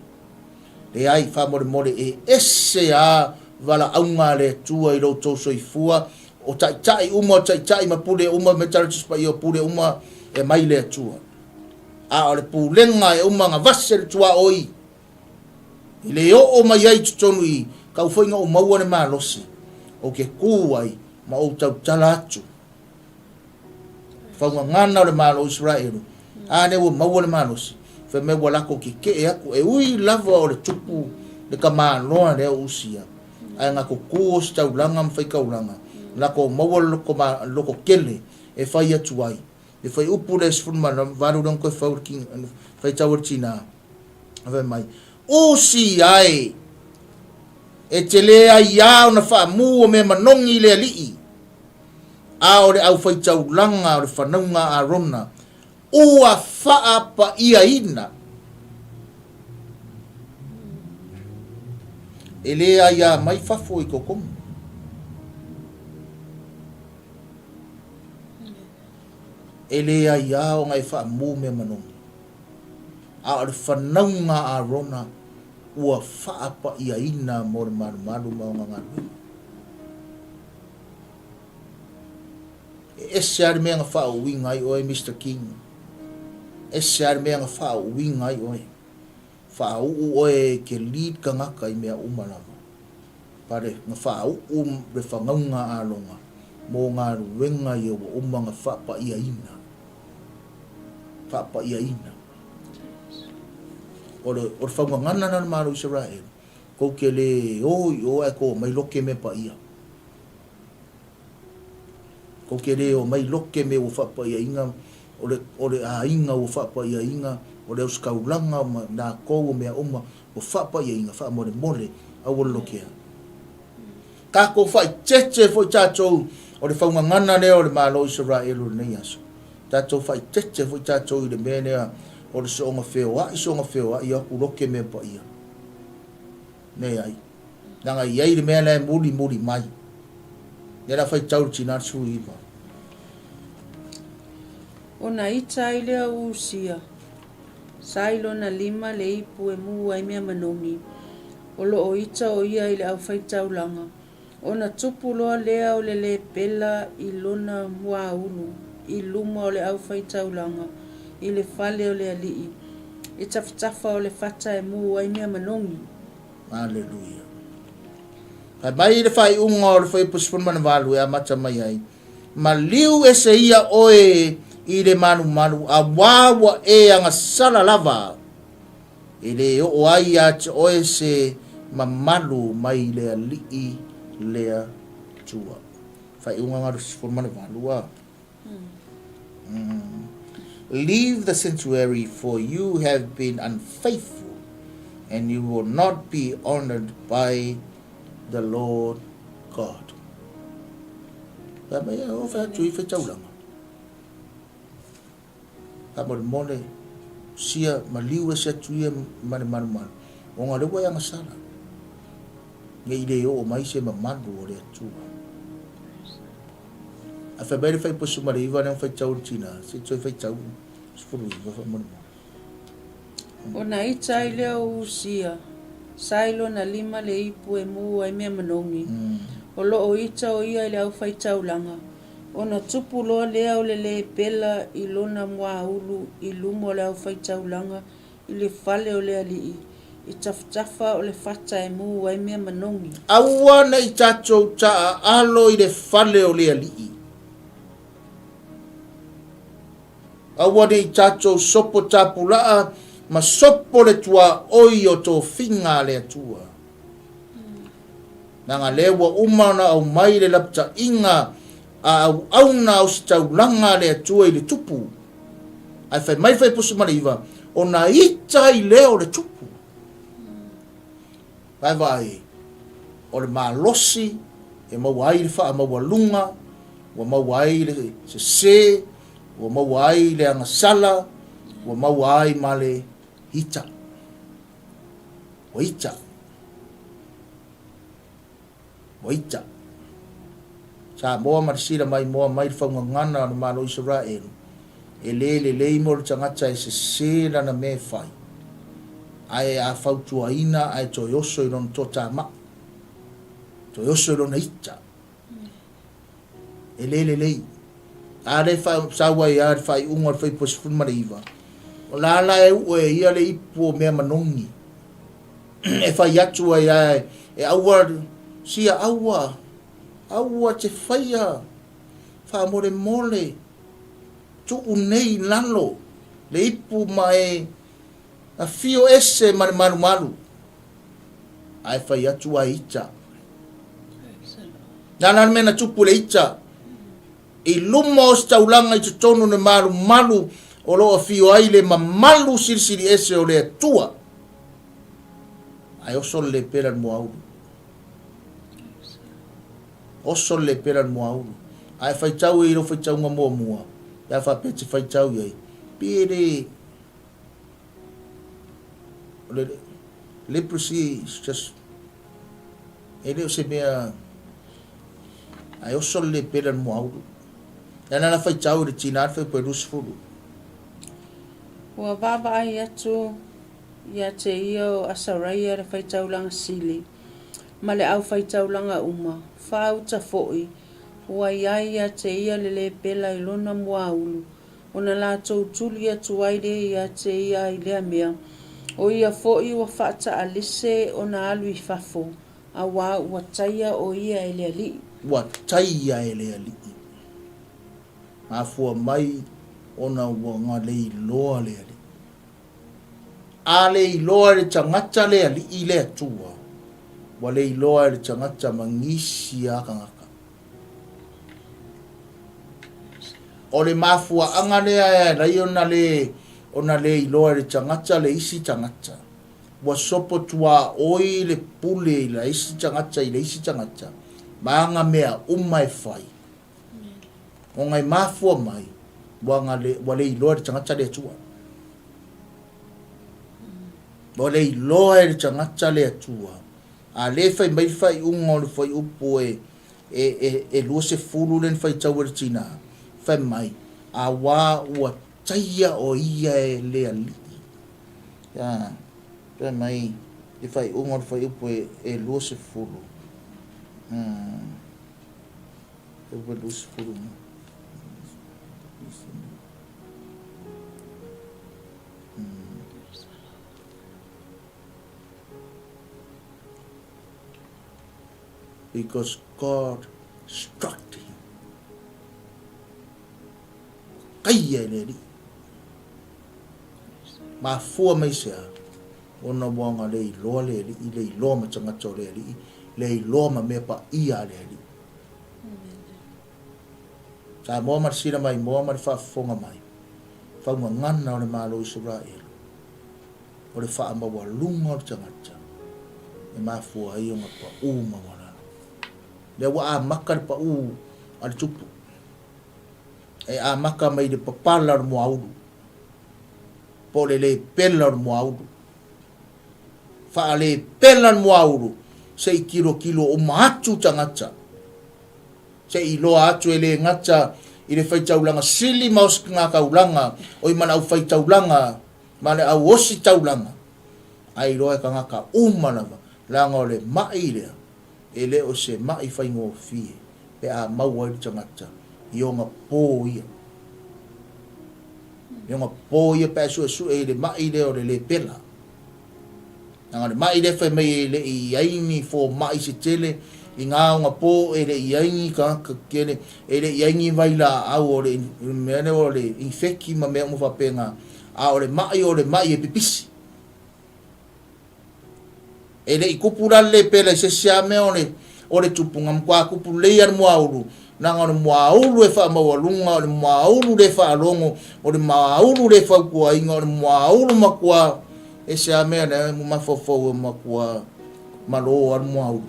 Leai, faamolemole e ese a valaauga a le Atua i lo outou soifua, o taitai uma, o taitai ma pule uma, me tala Tusi Paia o pule uma e mai le Atua. A o le pulega e uma ona vase le tuaoi, E le oo mai ai i totonu i kau foi na ou maua le malosi, ou te kū ai ma ou tautala atu. Faugagana o le Malo o Iseraelu, a lea ua maua le malosi, fai mai ua latou tetee atu, e ui lava o le tupu le tamaloa lea o Usia, ae na tutu ositaulaga ma faitaulaga, latou maua le loto, loto tele e fai atu ai. Le fuaiupu lea 18 lea na toe fau le faitau a le tina, fai mai, Usi ae, e te le aiā ona faamu o mea manogi i le Alii, a o le aufaitaulaga o le fanauga a Arona, ua faapaiaina. E le aiā mai fafo i totonu. E le aiā ona e faamu mea manogi. A o le fanauga a Arona ua faapaiaina mo le malumalu ma ona galuega. E ese lava le mea na faauuina ai oe, Mister King. Ese lava le mea na faauuina ai oe. Faauu oe e ke lead tagata i mea uma lava. Pale, na faauu le fanauga a Arona mo galuega ia ua uma ona faapaiaina. Faapaiaina. O le, o le faugagana lena a le Malo o Isaraelu, tou te le o i o ae tou omai loke mea paia. Tou te le omai loke mea ua faapaiaina, o le, o le aiga ua faapaiaina, o le ositaulaga ma latou o mea uma ua faapaiaina, faamolemole, aua le lokea. Tatou faaeteete foi tatou o le faugagana lea o le Malo o Isaraelu i lenei aso. Tatou faaeteete foi tatou i le mea lea o le soona feoai, soona feoai atu loke mea paia. Leai. Leaga e i ai le mea la e mulimuli mai. Lea la faitau le tina le 19. Ona ita ai lea o Usia, sa i lona lima le ipu e mū ai mea manogi, o lo o ita o ia i le aufaitaulaga, ona tupu loa lea o le lepela i lona muaulu i luma o le aufaitaulaga i le fale o le alii, i tafatafa o le fata e mū ai mea manogi. Aleluia. Fai mai le faaiuga o le Fuaiupu 18 e amata mai ai, Maliu ese ia oe i le malumalu, auā ua e agasala lava. E le oo ai ia te oe se mamalu mai le Alii le Atua. Faaiuga 18 a. Leave the sanctuary, for you have been unfaithful, and you will not be honored by the Lord God. Fai mai e o fai atu i faitaulaga. Faamolemole, sia maliu ese atu ia ma le malumalu, ona o lea ua e agasala, ne i le oo mai se mamalu o le Atua. Ae fai mai le faipusu ma le iva lea na faitau i le tina, se i toe faitau 19 faamolemole. Ona ita ai lea o Usia, sa i lona lima le ipu e mū ai mea manogi. O lo o ita o ia i le aufaitaulaga, Ona tupu loa lea o le lepela i lona muaulu i luma o le aufaitaulaga i le fale o le alii. I tafatafa o le fata e mu ai mea manogi. Aua ne i tatou taaalo i le fale o le Alii. Aua ne i tatou sopo tapulaa ma sopo le tuaoi o tofiga a le Atua. Leaga lea ua uma ona aumai le lapataiga a auauna ositaulaga a le Atua i le tupu. Ae fai mai le Fuaiupu 19, ona ita ai lea o le tupu. Vaevaai, o le malosi e maua ai le faamaualuga, ua maua ai le sese, ua maua ai le agasala, ua maua ai ma le ita. Ua ita. Ua ita. Samoa ma le sila maimoa mai le faugagana o le Malo o Isaraelu, e le lelei mo le tagata e sese lana mea e fai, ae a fautuaina ae toe oso i lona toatamai, toe oso i lona ita. E le lelei. A lea e sau ai lava i le faaiuga o le Fuaiupu 19, o la la e ue e ia le ipu o mea manogi, e fai atu ai lava e aua, sia aua, aua te faia, faamolemole, tuu nei i lalo le ipu ma e afio ese ma le malumalu, ae fai atu a ita. Na la le mea na tupu i le ita, i luma o se taulaga i totonu o le malumalu o lo o afio ai le mamalu silisili ese o le Atua, ae oso le lepela i le muaulu. Oso le lepela i le muaulu. Ae faitau i lou faitauga muamua, pe a faapea e te faitau i ai, pei e le, o le leprosy is just, e le o se mea, ae oso le lepela i le muaulu. Lea la faitau i le tina le fuaiupu e 20. Ua vaavaai atu ia te ia o Asaraia le faitaulaga sili, ma le aufaitaulaga uma, faauta foi, ua i ai ia te ia le lepela i lona muaulu, ona latou tuli atu ai lea ia te ia i lea mea, o ia foi ua faataalese ona alu i fafo, auā ua taia o ia e le Alii. Ua taia e le Alii. Mafua mai ona ua galeiloa le Alii. A le iloa e le tagata le Alii le Atua, ua le iloa e le tagata ma nisi a tagata. O le mafuaaga lea e alai ona le ona le iloa e le tagata le isi tagata, ua sopo tuaoi le pule i la isi tagata i le isi tagata ma aga mea uma e fai. Ona e mafua mai, ua, le, ua le iloa e le tagata le Atua. Ua le iloa e le tagata le Atua. A le fai mai le faaiuga o le fuaiupu e, e, e, e 20 le na faitau e le tinā, fai mai, auā ua taia o ia e le Alii. Ia, fai mai le faaiuga o le fuaiupu e, e 20. Hmm. Because God struck him. Kaia e le Alii. Mafua mai se a? Ona ua nga le iloa le Alii, le iloa ma tagata o le Alii, le iloa ma mea paia a le Alii. Samoa ma le sila maimoa ma le faafofoga mai, faugagana o le Malo o Isaraelu, o le faamaualuga o le tagata e mafua ai ona paʻū maualalo. Lea ua amata le paʻū a le tupu. E amata mai le papala o le muaulu, po o le lepela o le muaulu. Faalepela le muaulu se i tilotilo uma atu tagata, se i iloa atu e le gata i le faitaulaga sili ma ositaulaga, oi ma le aufaitaulaga ma le auositaulaga, ae iloa e tagata uma lava, leaga o le maʻi lea e le o se maʻi faigofie pe a maua ai le tagata i ona po ia. I ona po ia pe a suesue i le maʻi lea o le lepela. Leaga o le maʻi lea fai mai e le i i ai ni fomai se tele i ngā ogapō, e le i ai ni tagata tele, e le i ai ni vailaau o le mea lea o le infeki ma mea uma faapena, a o le maʻi o le maʻi e pipisi. E le i kupu la le lepela i se isi lava mea o le, o le tupu, na matua kupu lelei lava le muaulu, leaga o le muaulu e faamaualuga, o le muaulu le faalogo, o le muaulu le fautuaina, o le muaulu matua ese lava mea lea e mafaufau e matua malo lava le muaulu.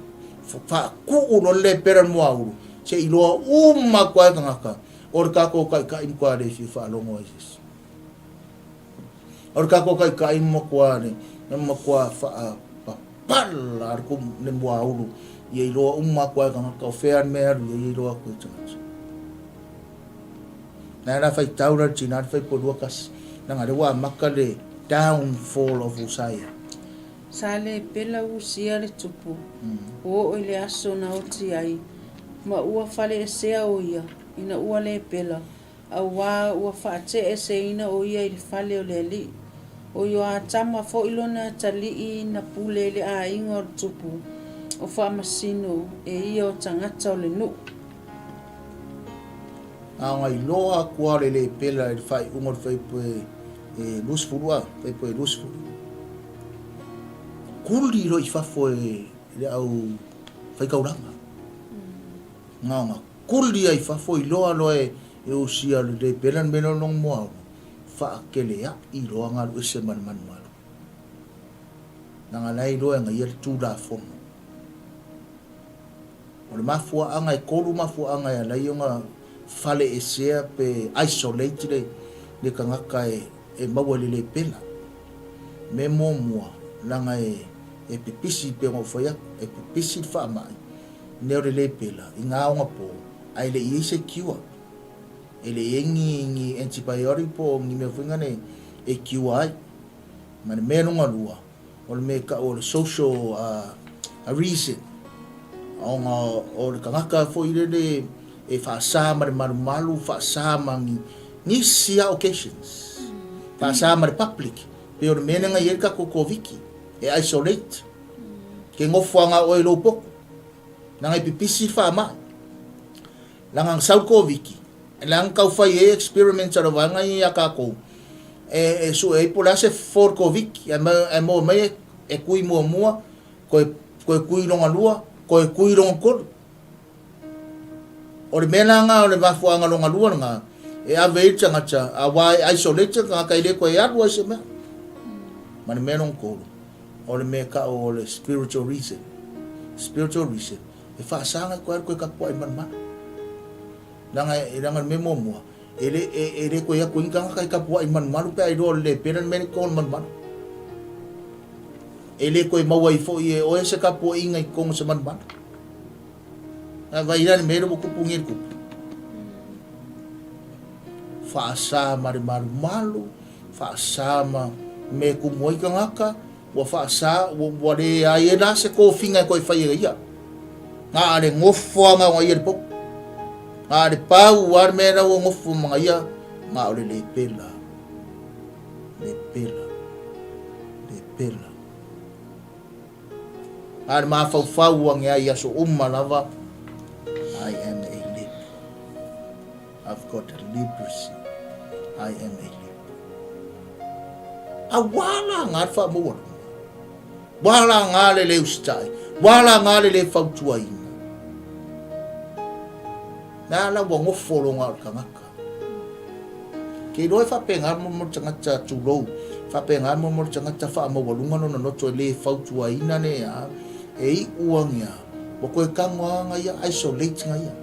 Faakuu loa le lepela i le muaulu, se i iloa uma atu lava e tagata, o le tatou taitai matua le fia faalogo ai i se isi. O le tatou taitai matua le matua faapapala le le muaulu ia iloa uma atu lava e tagata o fea le mea e alu i ai ia iloa atu e tagata. Lea la faitau la le tina le faipolua kasi leaga lea ua amata le downfall of Usaia. Sa le pela usia le tupu, ua oo i le aso na oti ai, ma ua faleesea o ia, ina ua le pela, Auā ua faateeseina o ia i le fale o le alii. O Ioatama foi lona atalii na pule i le aiga o le tupu o Faamasino e ia o tagata o le nuu. Na ona iloa atu lava o le lepela i le faaiuga o le fuaiupu e 20 a, fuaiupu e 20. Kuli loa i fafo e le au faitaulaga. Na ona kuli ai fafo iloa loa e usia le lepela le mea lea o lona muaulu, faakeleai loa galu ese ma le malumalu. Leaga la e iloa e gaia le Tulafono. O le mafuaaga e tolu mafuaaga e ala ai ona faleesea pe isolate le le tagata e e maua i le lepela. Mea muamua, leaga e e pipisi pei ona ou fai atu, e pipisi le faamai Mea o le lepela i ngā ogapō, a e le i ai se cure. E le i ai ni, ni antibiotic po o ni mea foi ngane e cure ai. Ma le mea longa lua, o le mea e ta'u o le social reason, ona o le tagata foi lele e faasa ma le malumalu, faasa ma ni nisi lava occasions, faasa ma le public, pei o le mea lea na i ai le tatou Koviti, e isolate. Ke nofo anga oe i lou potu. Leaga e pipisi le faamai. Leaga na sau le Koviti, leaga na tau fai ai experiments a le vaega ia ia tatou, e sue ai po o le a se fofo o le Koviti, ae maua mai e tui muamua, toe tui lona lua, toe tui lona tolu. O le mea la lena o le mafuaaga lona lua lena e ave ai le tagata aua e isolate le tagata e le toe alu ai se mea. Ma le mea lona tolu, o le mea e tau o le spiritual reason. Spiritual reason, e faasaga i toe alu toe tapuai malumalu. Leaga, leaga le mea muamua, e le, e, e le toe atu ai ni tagata e tapuai malumalu pe a iloa o le le pela le mea lea i totonu o le malumalu. E le toe maua ai foi e oe se tapuaiga i totonu o se malumalu. A vai la le mea lea ua tupu nei le tupu. Faasa ma le malumalu, faasa ma mea e tumu ai tagata, ua faasa, ua, ua leai ai la se tofiga e toe fai e ia. Na o le nofo lava o ia i le popo. Na o le pau lava le mea la ua nofo ma ia, na o le lepela. Lepela. Lepela. A le mafaufau ane ai i aso uma lava, I am a leper. I've got a leprosy. I am a leper. Auā la ngā le whaamaualuga. Wā la ngā le le usitai. Wā la ngā le le fautuaina. Nā la ua ngofo longa o le tagata. Ke iloa e faapena mo mo le tagata tulou, faapena mo mo le tagata faamaualuga lona loto e le fautuaina le a, e iu ane a, ua toe tago a nga ia, isolate nga ia.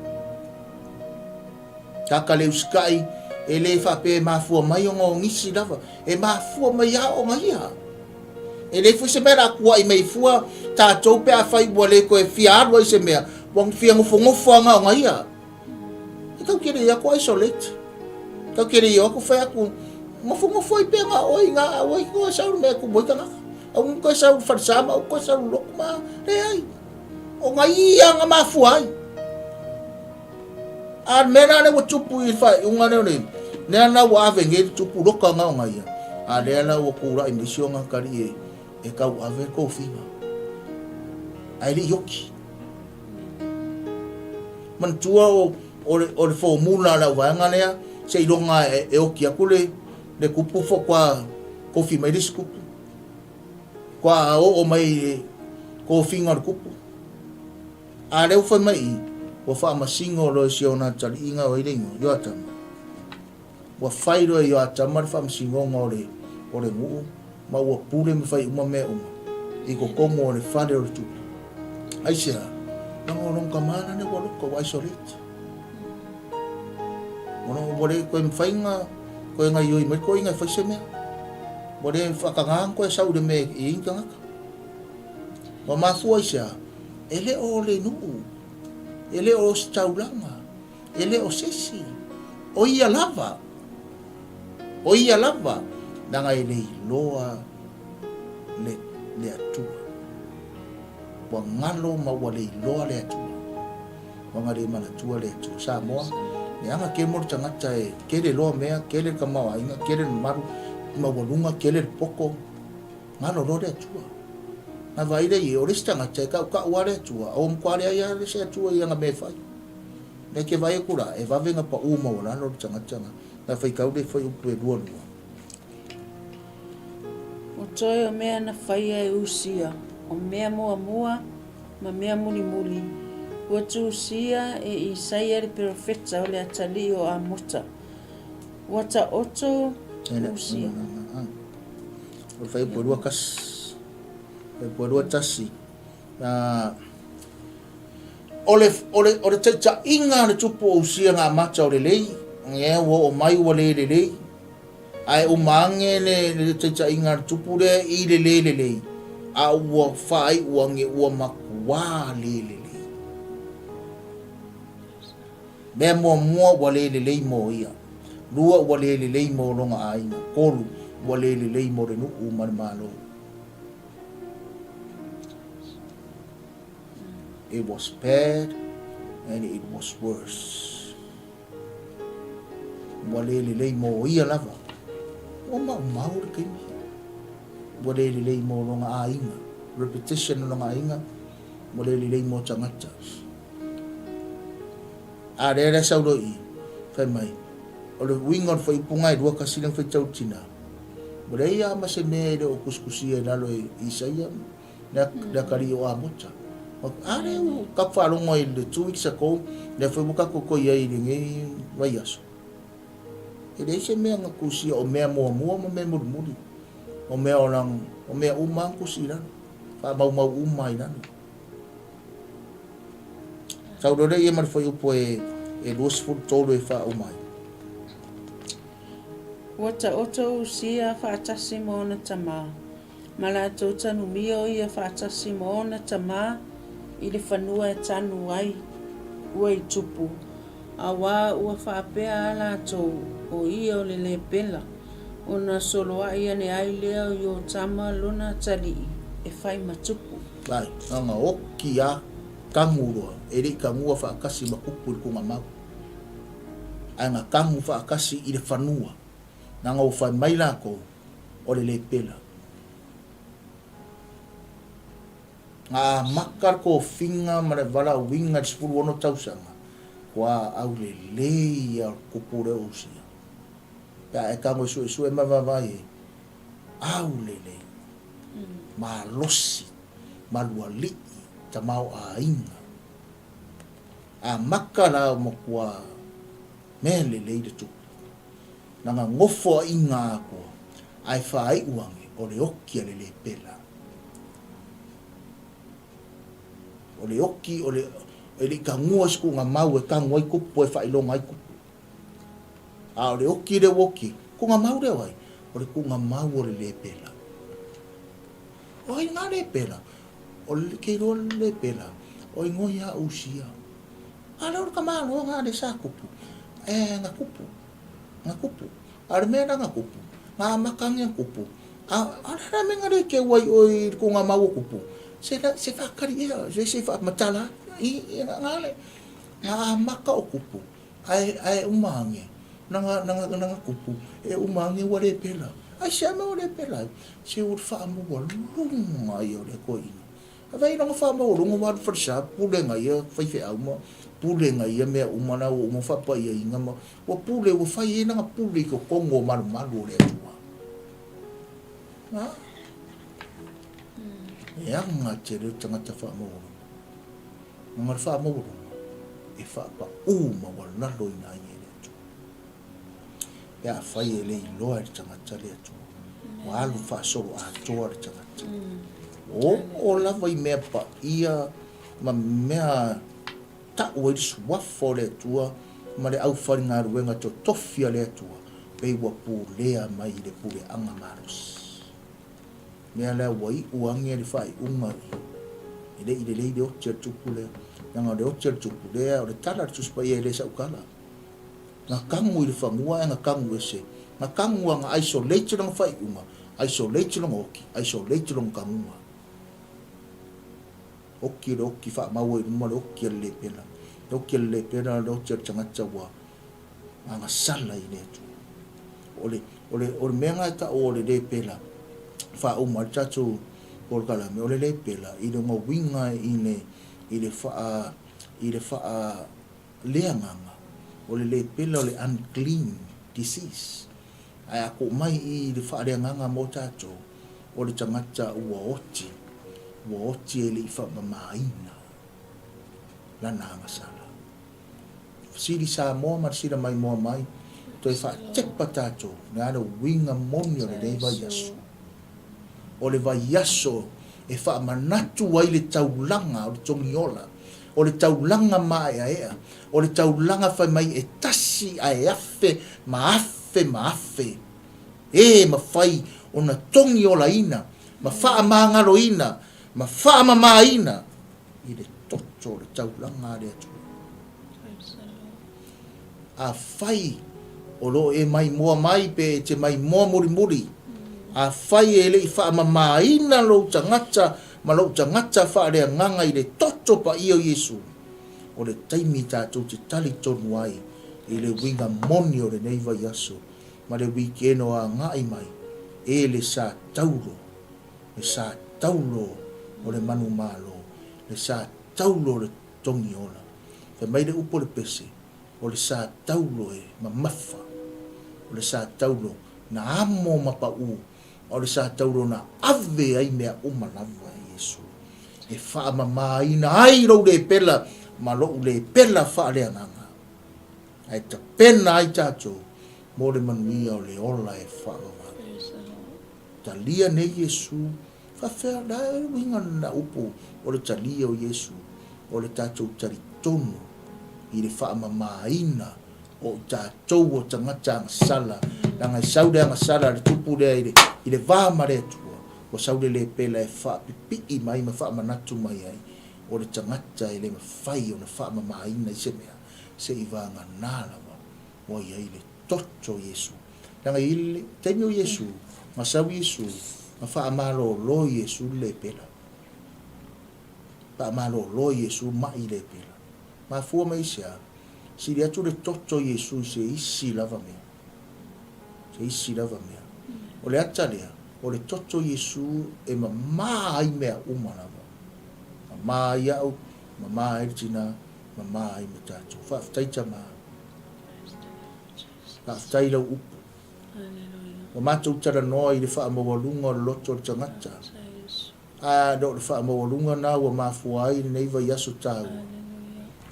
Taka le usikai, e le faapea e mafua mai ona o nisi lava, e mafua mai a ona ia. E leai foi se mea o le a tuuai mai fua tatou pe afai ua le toe fia alu ai se mea, ua fia nofonofo lava na ona ia. E tau te le atu isolate. Tau te le atu fai atu nofonofo ai pea na oe i na aua i koe sau le mea e tumu ai tagata. Aua ne koe sau i le falesa ma aua koe sau i le lotu ma leai. O na ia na mafua ai. A le mea la lea ua tupu i le faaiuga lea o le lea la ua ave nei le tupu loka na ona ia. A lea la ua tulai mai isi ona atalii e. E tauave le tofiga, ae le i oki. Manatua o, o, le, o le formula a le auvaega lea, seiloga e, e oki atu le, le kupu faatoa kofi mai le isi kupu. Faatoa oo mai i le kofiga o le kupu. A lea ua fai mai i, ua faamasino loa e si ona atalii o ai le igoa, Ioatama. Ua fai loa e Ioatama le faamasinoga o le, o le nuu, ma ua pule ma fai uma mea uma, i totonu o le fale o le tupu. Aisea? Leaga o lona tama lana ua loka, ua isolate. Ua, ua le toe mafai ona toe gaioi mai toeaiina e fai se mea. Ua le faataga ona toe sau i le mea e i ai ni tagata. Ua mafua aisea? E le o le nuu, e le o se taulaga, E le o se isi, o ia lava, o ia lava, leaga e le iloa le, le Atua. Ua galo ma ua le iloa le Atua. Ua na le manatua le Atua. Samoa, leaga kē mo le tagata e kele loa mea, kele le tamaoaiga, kele le mamalu, maualuga, kele le poto, galo loa le Atua. Na vaai lea i ai, o le isi tagata e tautau lava le Atua, a ua matua leai lava se Atua i ana mea e fai. Nei ke vaai atu la, e vave na paʻū maualalo le tagata na, na faitau le fuaiupu e 22. O toe o mea na faia e Usia, o mea muamua ma mea mulimuli, ua tusia e Isaia le perofeta o le atalii o Amota. Ua taoto Usia. O le fuaiupu e 21. Fuaiupu e 21. Na, O le, o le, o le taitaiga a le tupu o Usia na amata o lelei, ea ua oo mai ua le lelei. Ae uma ane le, le taitaiga a le tupu lea i le le lelei, a ua faaiu ane ua matuā le lelei. Mea muamua ua le lelei mo ia. Lua ua le lelei mo lona aiga. 3 ua le lelei mo le nuu ma le Malo. It was bad and it was worse. Ua le lelei mo ia lava. Ua maumau le taimi. Ua le lelei mo lona aiga. Repetition o lona aiga. Ua le lelei mo tagata. A lea lea sau loa i i, fai mai, o le uiga o le fuaiupu na e 21 lea na faitau i le tina, ua leai lava ma se mea e le o tusitusia i lalo e Isaia le atalii o Amota. A lea ua tatou faalogo ai i le 2 weeks ago, lea foi ua tatou toe i ai i lenei vaiaso. E leai se mea na tusia o mea muamua ma mea mulimuli. O mea o lang, o mea uma lava na tusi i lalo. Faamaumau uma lava i lalo. Sau loa lea ia ma le fuaiupu e, e 23 e faauma ai. Ua taoto Usia faatasi ma ona tama, ma latou tanumia o ia faatasi ma ona tama i le fanua e tanu ai ua i tupu, auā ua faapea a latou, o ia o le lepela, ona soloaʻi ane ai lea o Iotama lona atalii e fai ma tupu. Ai, na oki a kagu loa, e le i kagua faatasi ma kupu i le tugamau, ae na kagu faatasi i le fanua, na ua fai mai lakou, o le lepela. Na amata le tofiga ma le valaauina i le 16 tausaga, kua aulelei ia o le kupu lea o Usia. Pe a e tago e suesue ma vaavaai ai, aulelei, malosi, malualii, tamaoaiga. Amata la o matua mea lelei le tupu. Lana nofoaiga atoa, ae faaiu ane o le oki a le lepela. O le oki o le, e le i tagua se tuugamau e tagu ai kupu e faailoga ai kupu. A o le oki lea ua oki, tuugamau lea o ai? O le tuugamau o le lepela. O ai ngā lepela? O le ke iloa le lepela, o ingoa ia Usia. A lea o le tamaloa ngā le sa kupu. E, nga kupu. Nga kupu. A o le mea la nga kupu, nga amata ane a kupu, a, a o le a la mea na le keu ai oe i le tuugamau o kupu? Se la, se faatali ea, se, se faamatala atu, i, i, nga le, nga amata o kupu, ae, ae uma ane, na nga, na nga, na nga kupu, e uma ane ua le pela. Aisea mea ua le pela ai? Se ua faamaualuga ia o le toeaina. Ae vaai lona faamaualuga ua alu i falesa, pule na ia faifeau ma pule na ia mea uma la ua uma faapaiaina ma ua pule ua fai ai lana pule i totonu o malumalu o le Atua. A? E aga tele le tagata faamaualuga. Leaga o le faamaualuga e faapaū maualaloina ai e le Atua. Pe afai e le iloa e le tagata le Atua, ua alu faasoloatoa le tagata. Ua oo lava i mea paia ma mea tau ai le suafa o le Atua ma le aufaigaluega totofi a le Atua, pei ua pulea mai i le puleaga malosi. Mea lea ua iu age le faaiuga i e le i lelei le oti a le tupu lea. Leaga o le oti a le tupu lea, o le tala a le Tusi Paia e le sau tala. Na kagu i le fanua ae na kagu ese. Na kagu a na isolate lona faaiuga, isolate lona oti, isolate lona kaguga. Oti le oti faamau ai i luma le oti a le lepela. Le oti a le lepela o le oti a le tagata ua agasala i le Atua. O le, o le, o le mea lena e tau o le lepela, faauma ai le tatou polokalame, o le lepela i lona uiga i le, i le faa, i le faa leagaga, o le lepela o le unclean disease. Ae a tuu mai i le faaleagaga mo tatou, o le tagata ua oti, ua oti e le i faamamaina lana agasala. Fesili Samoa ma le sila maimoa mai, toe faatepa tatou, le a le uiga moni o lenei vaiaso? O le vaiaso e faamanatu ai le taulaga o le togiola, o le taulaga maeaea, o le taulaga fai mai e tasi ae afe ma afe ma afe e mafai ona togiolaina ma faamagaloina ma faamamaina i le toto o le taulaga a le Atua. Afai o lo o e maimoa mai pe e te maimoa mulimuli, afai e le i faamamaina lou tagata ma lou tagata faaleagaga i le toto paia o Iesu, o le taimi tatou te talitonu ai i le uiga moni o lenei vaiaso ma le wikeno agai mai e le sa taulo, le sa taulo o le manumalo, le sa taulo o le togiola. Fai mai le upu o le pese, o le sa taulo e mamafa, o le sa taulo na amo ma paʻū, a o le sa taulo na ave ai mea uma lava e Iesu, e faamamaina ai lou lepela ma loʻu lepela faaleagaga, ae tapena ai tatou mo le manuia o le ola e faavavau. Talia nei Iesu Faafefea la e uiga lena upu o le talia o Iesu, o le tatou talitonu i le faamamaina o i tatou o tagata agasala, leaga e sau le agasala a le tupu lea i le, i le va ma le Atua, ua sau le lepela e faapipii mai ma faamanatu mai ai, o le tagata e le mafai ona faamamaina i se mea, seivagana lava ua i ai le toto o Iesu. Leaga i le taimi o Iesu, na sau Iesu, na faamalolo Iesu le lepela. Faamalolo Iesu maʻi lepela. Mafua mai i se a? Sili atu le toto o Iesu i se isi lava mea. Se isi lava mea. O le ata lea, o le toto o Iesu e mamā ai mea uma lava. Mamā ai au, mamā ai le tinā, mamā ai ma tatou. Faafetai Tama. Faafetai i lau upu. Ua matou talanoa i le faamaualuga o le loto o le tagata, a le o le faamaualuga na ua mafua ai lenei vaiaso taua,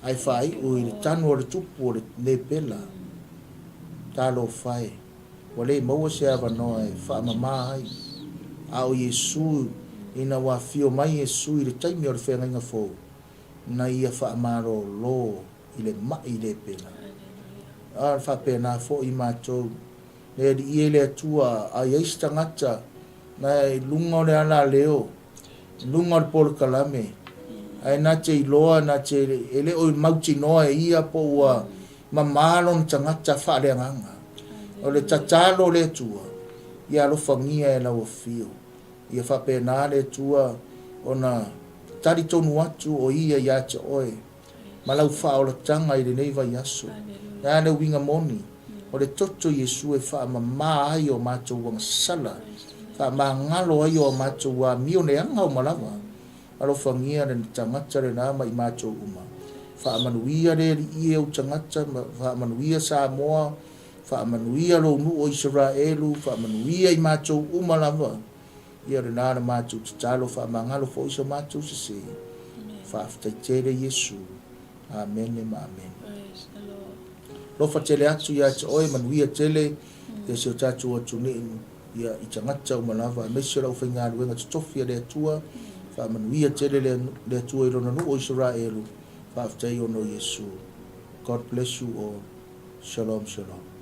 ae faaiu i le tanu o le tupu o le lepela. Talofa e, ua le maua se avanoa e faamama ai. A o Iesu, ina ua afio mai Iesu i le taimi o le feagaiga fou, na ia faamalolo i le maʻi lepela. A faapena foi matou, le Alii e le Atua, a i ai se tagata na i luga o le alaleo, i luga o le polokalame, ae na te iloa, na te, e le o mautinoa e ia po ua mamā lona tagata faaleagaga. O le tatalo o le Atua, ia alofagia e lau afio. Ia faapena le Atua ona talitonu atu o ia ia te oe. ma lau faaolataga i lenei vaiaso. Le a le uiga moni? O le toto o Iesu e faamama ai o matou agasala, faamagalo ai o matou amio leaga uma lava. Alofagia le tagata lena ma i matou uma. Faamanuia le Alii e ou tagata, faamanuia Samoa, faamanuia lou nuu o Isaraelu, faamanuia i matou uma lava. Ia lena la matou tatalo, faamagalo foi so matou sese. Faafetai tele Iesu. Amene ma amene. Alofa tele atu ia te oe, manuia tele ia si o tatou atunuu ia i tagata uma lava, aemaise o le aufaigaluega totofi a le Atua. Faamanuia tele le Atua i lona nuu o Isaraelu. Faafetai ona o Iesu. God bless you all. Shalom, shalom.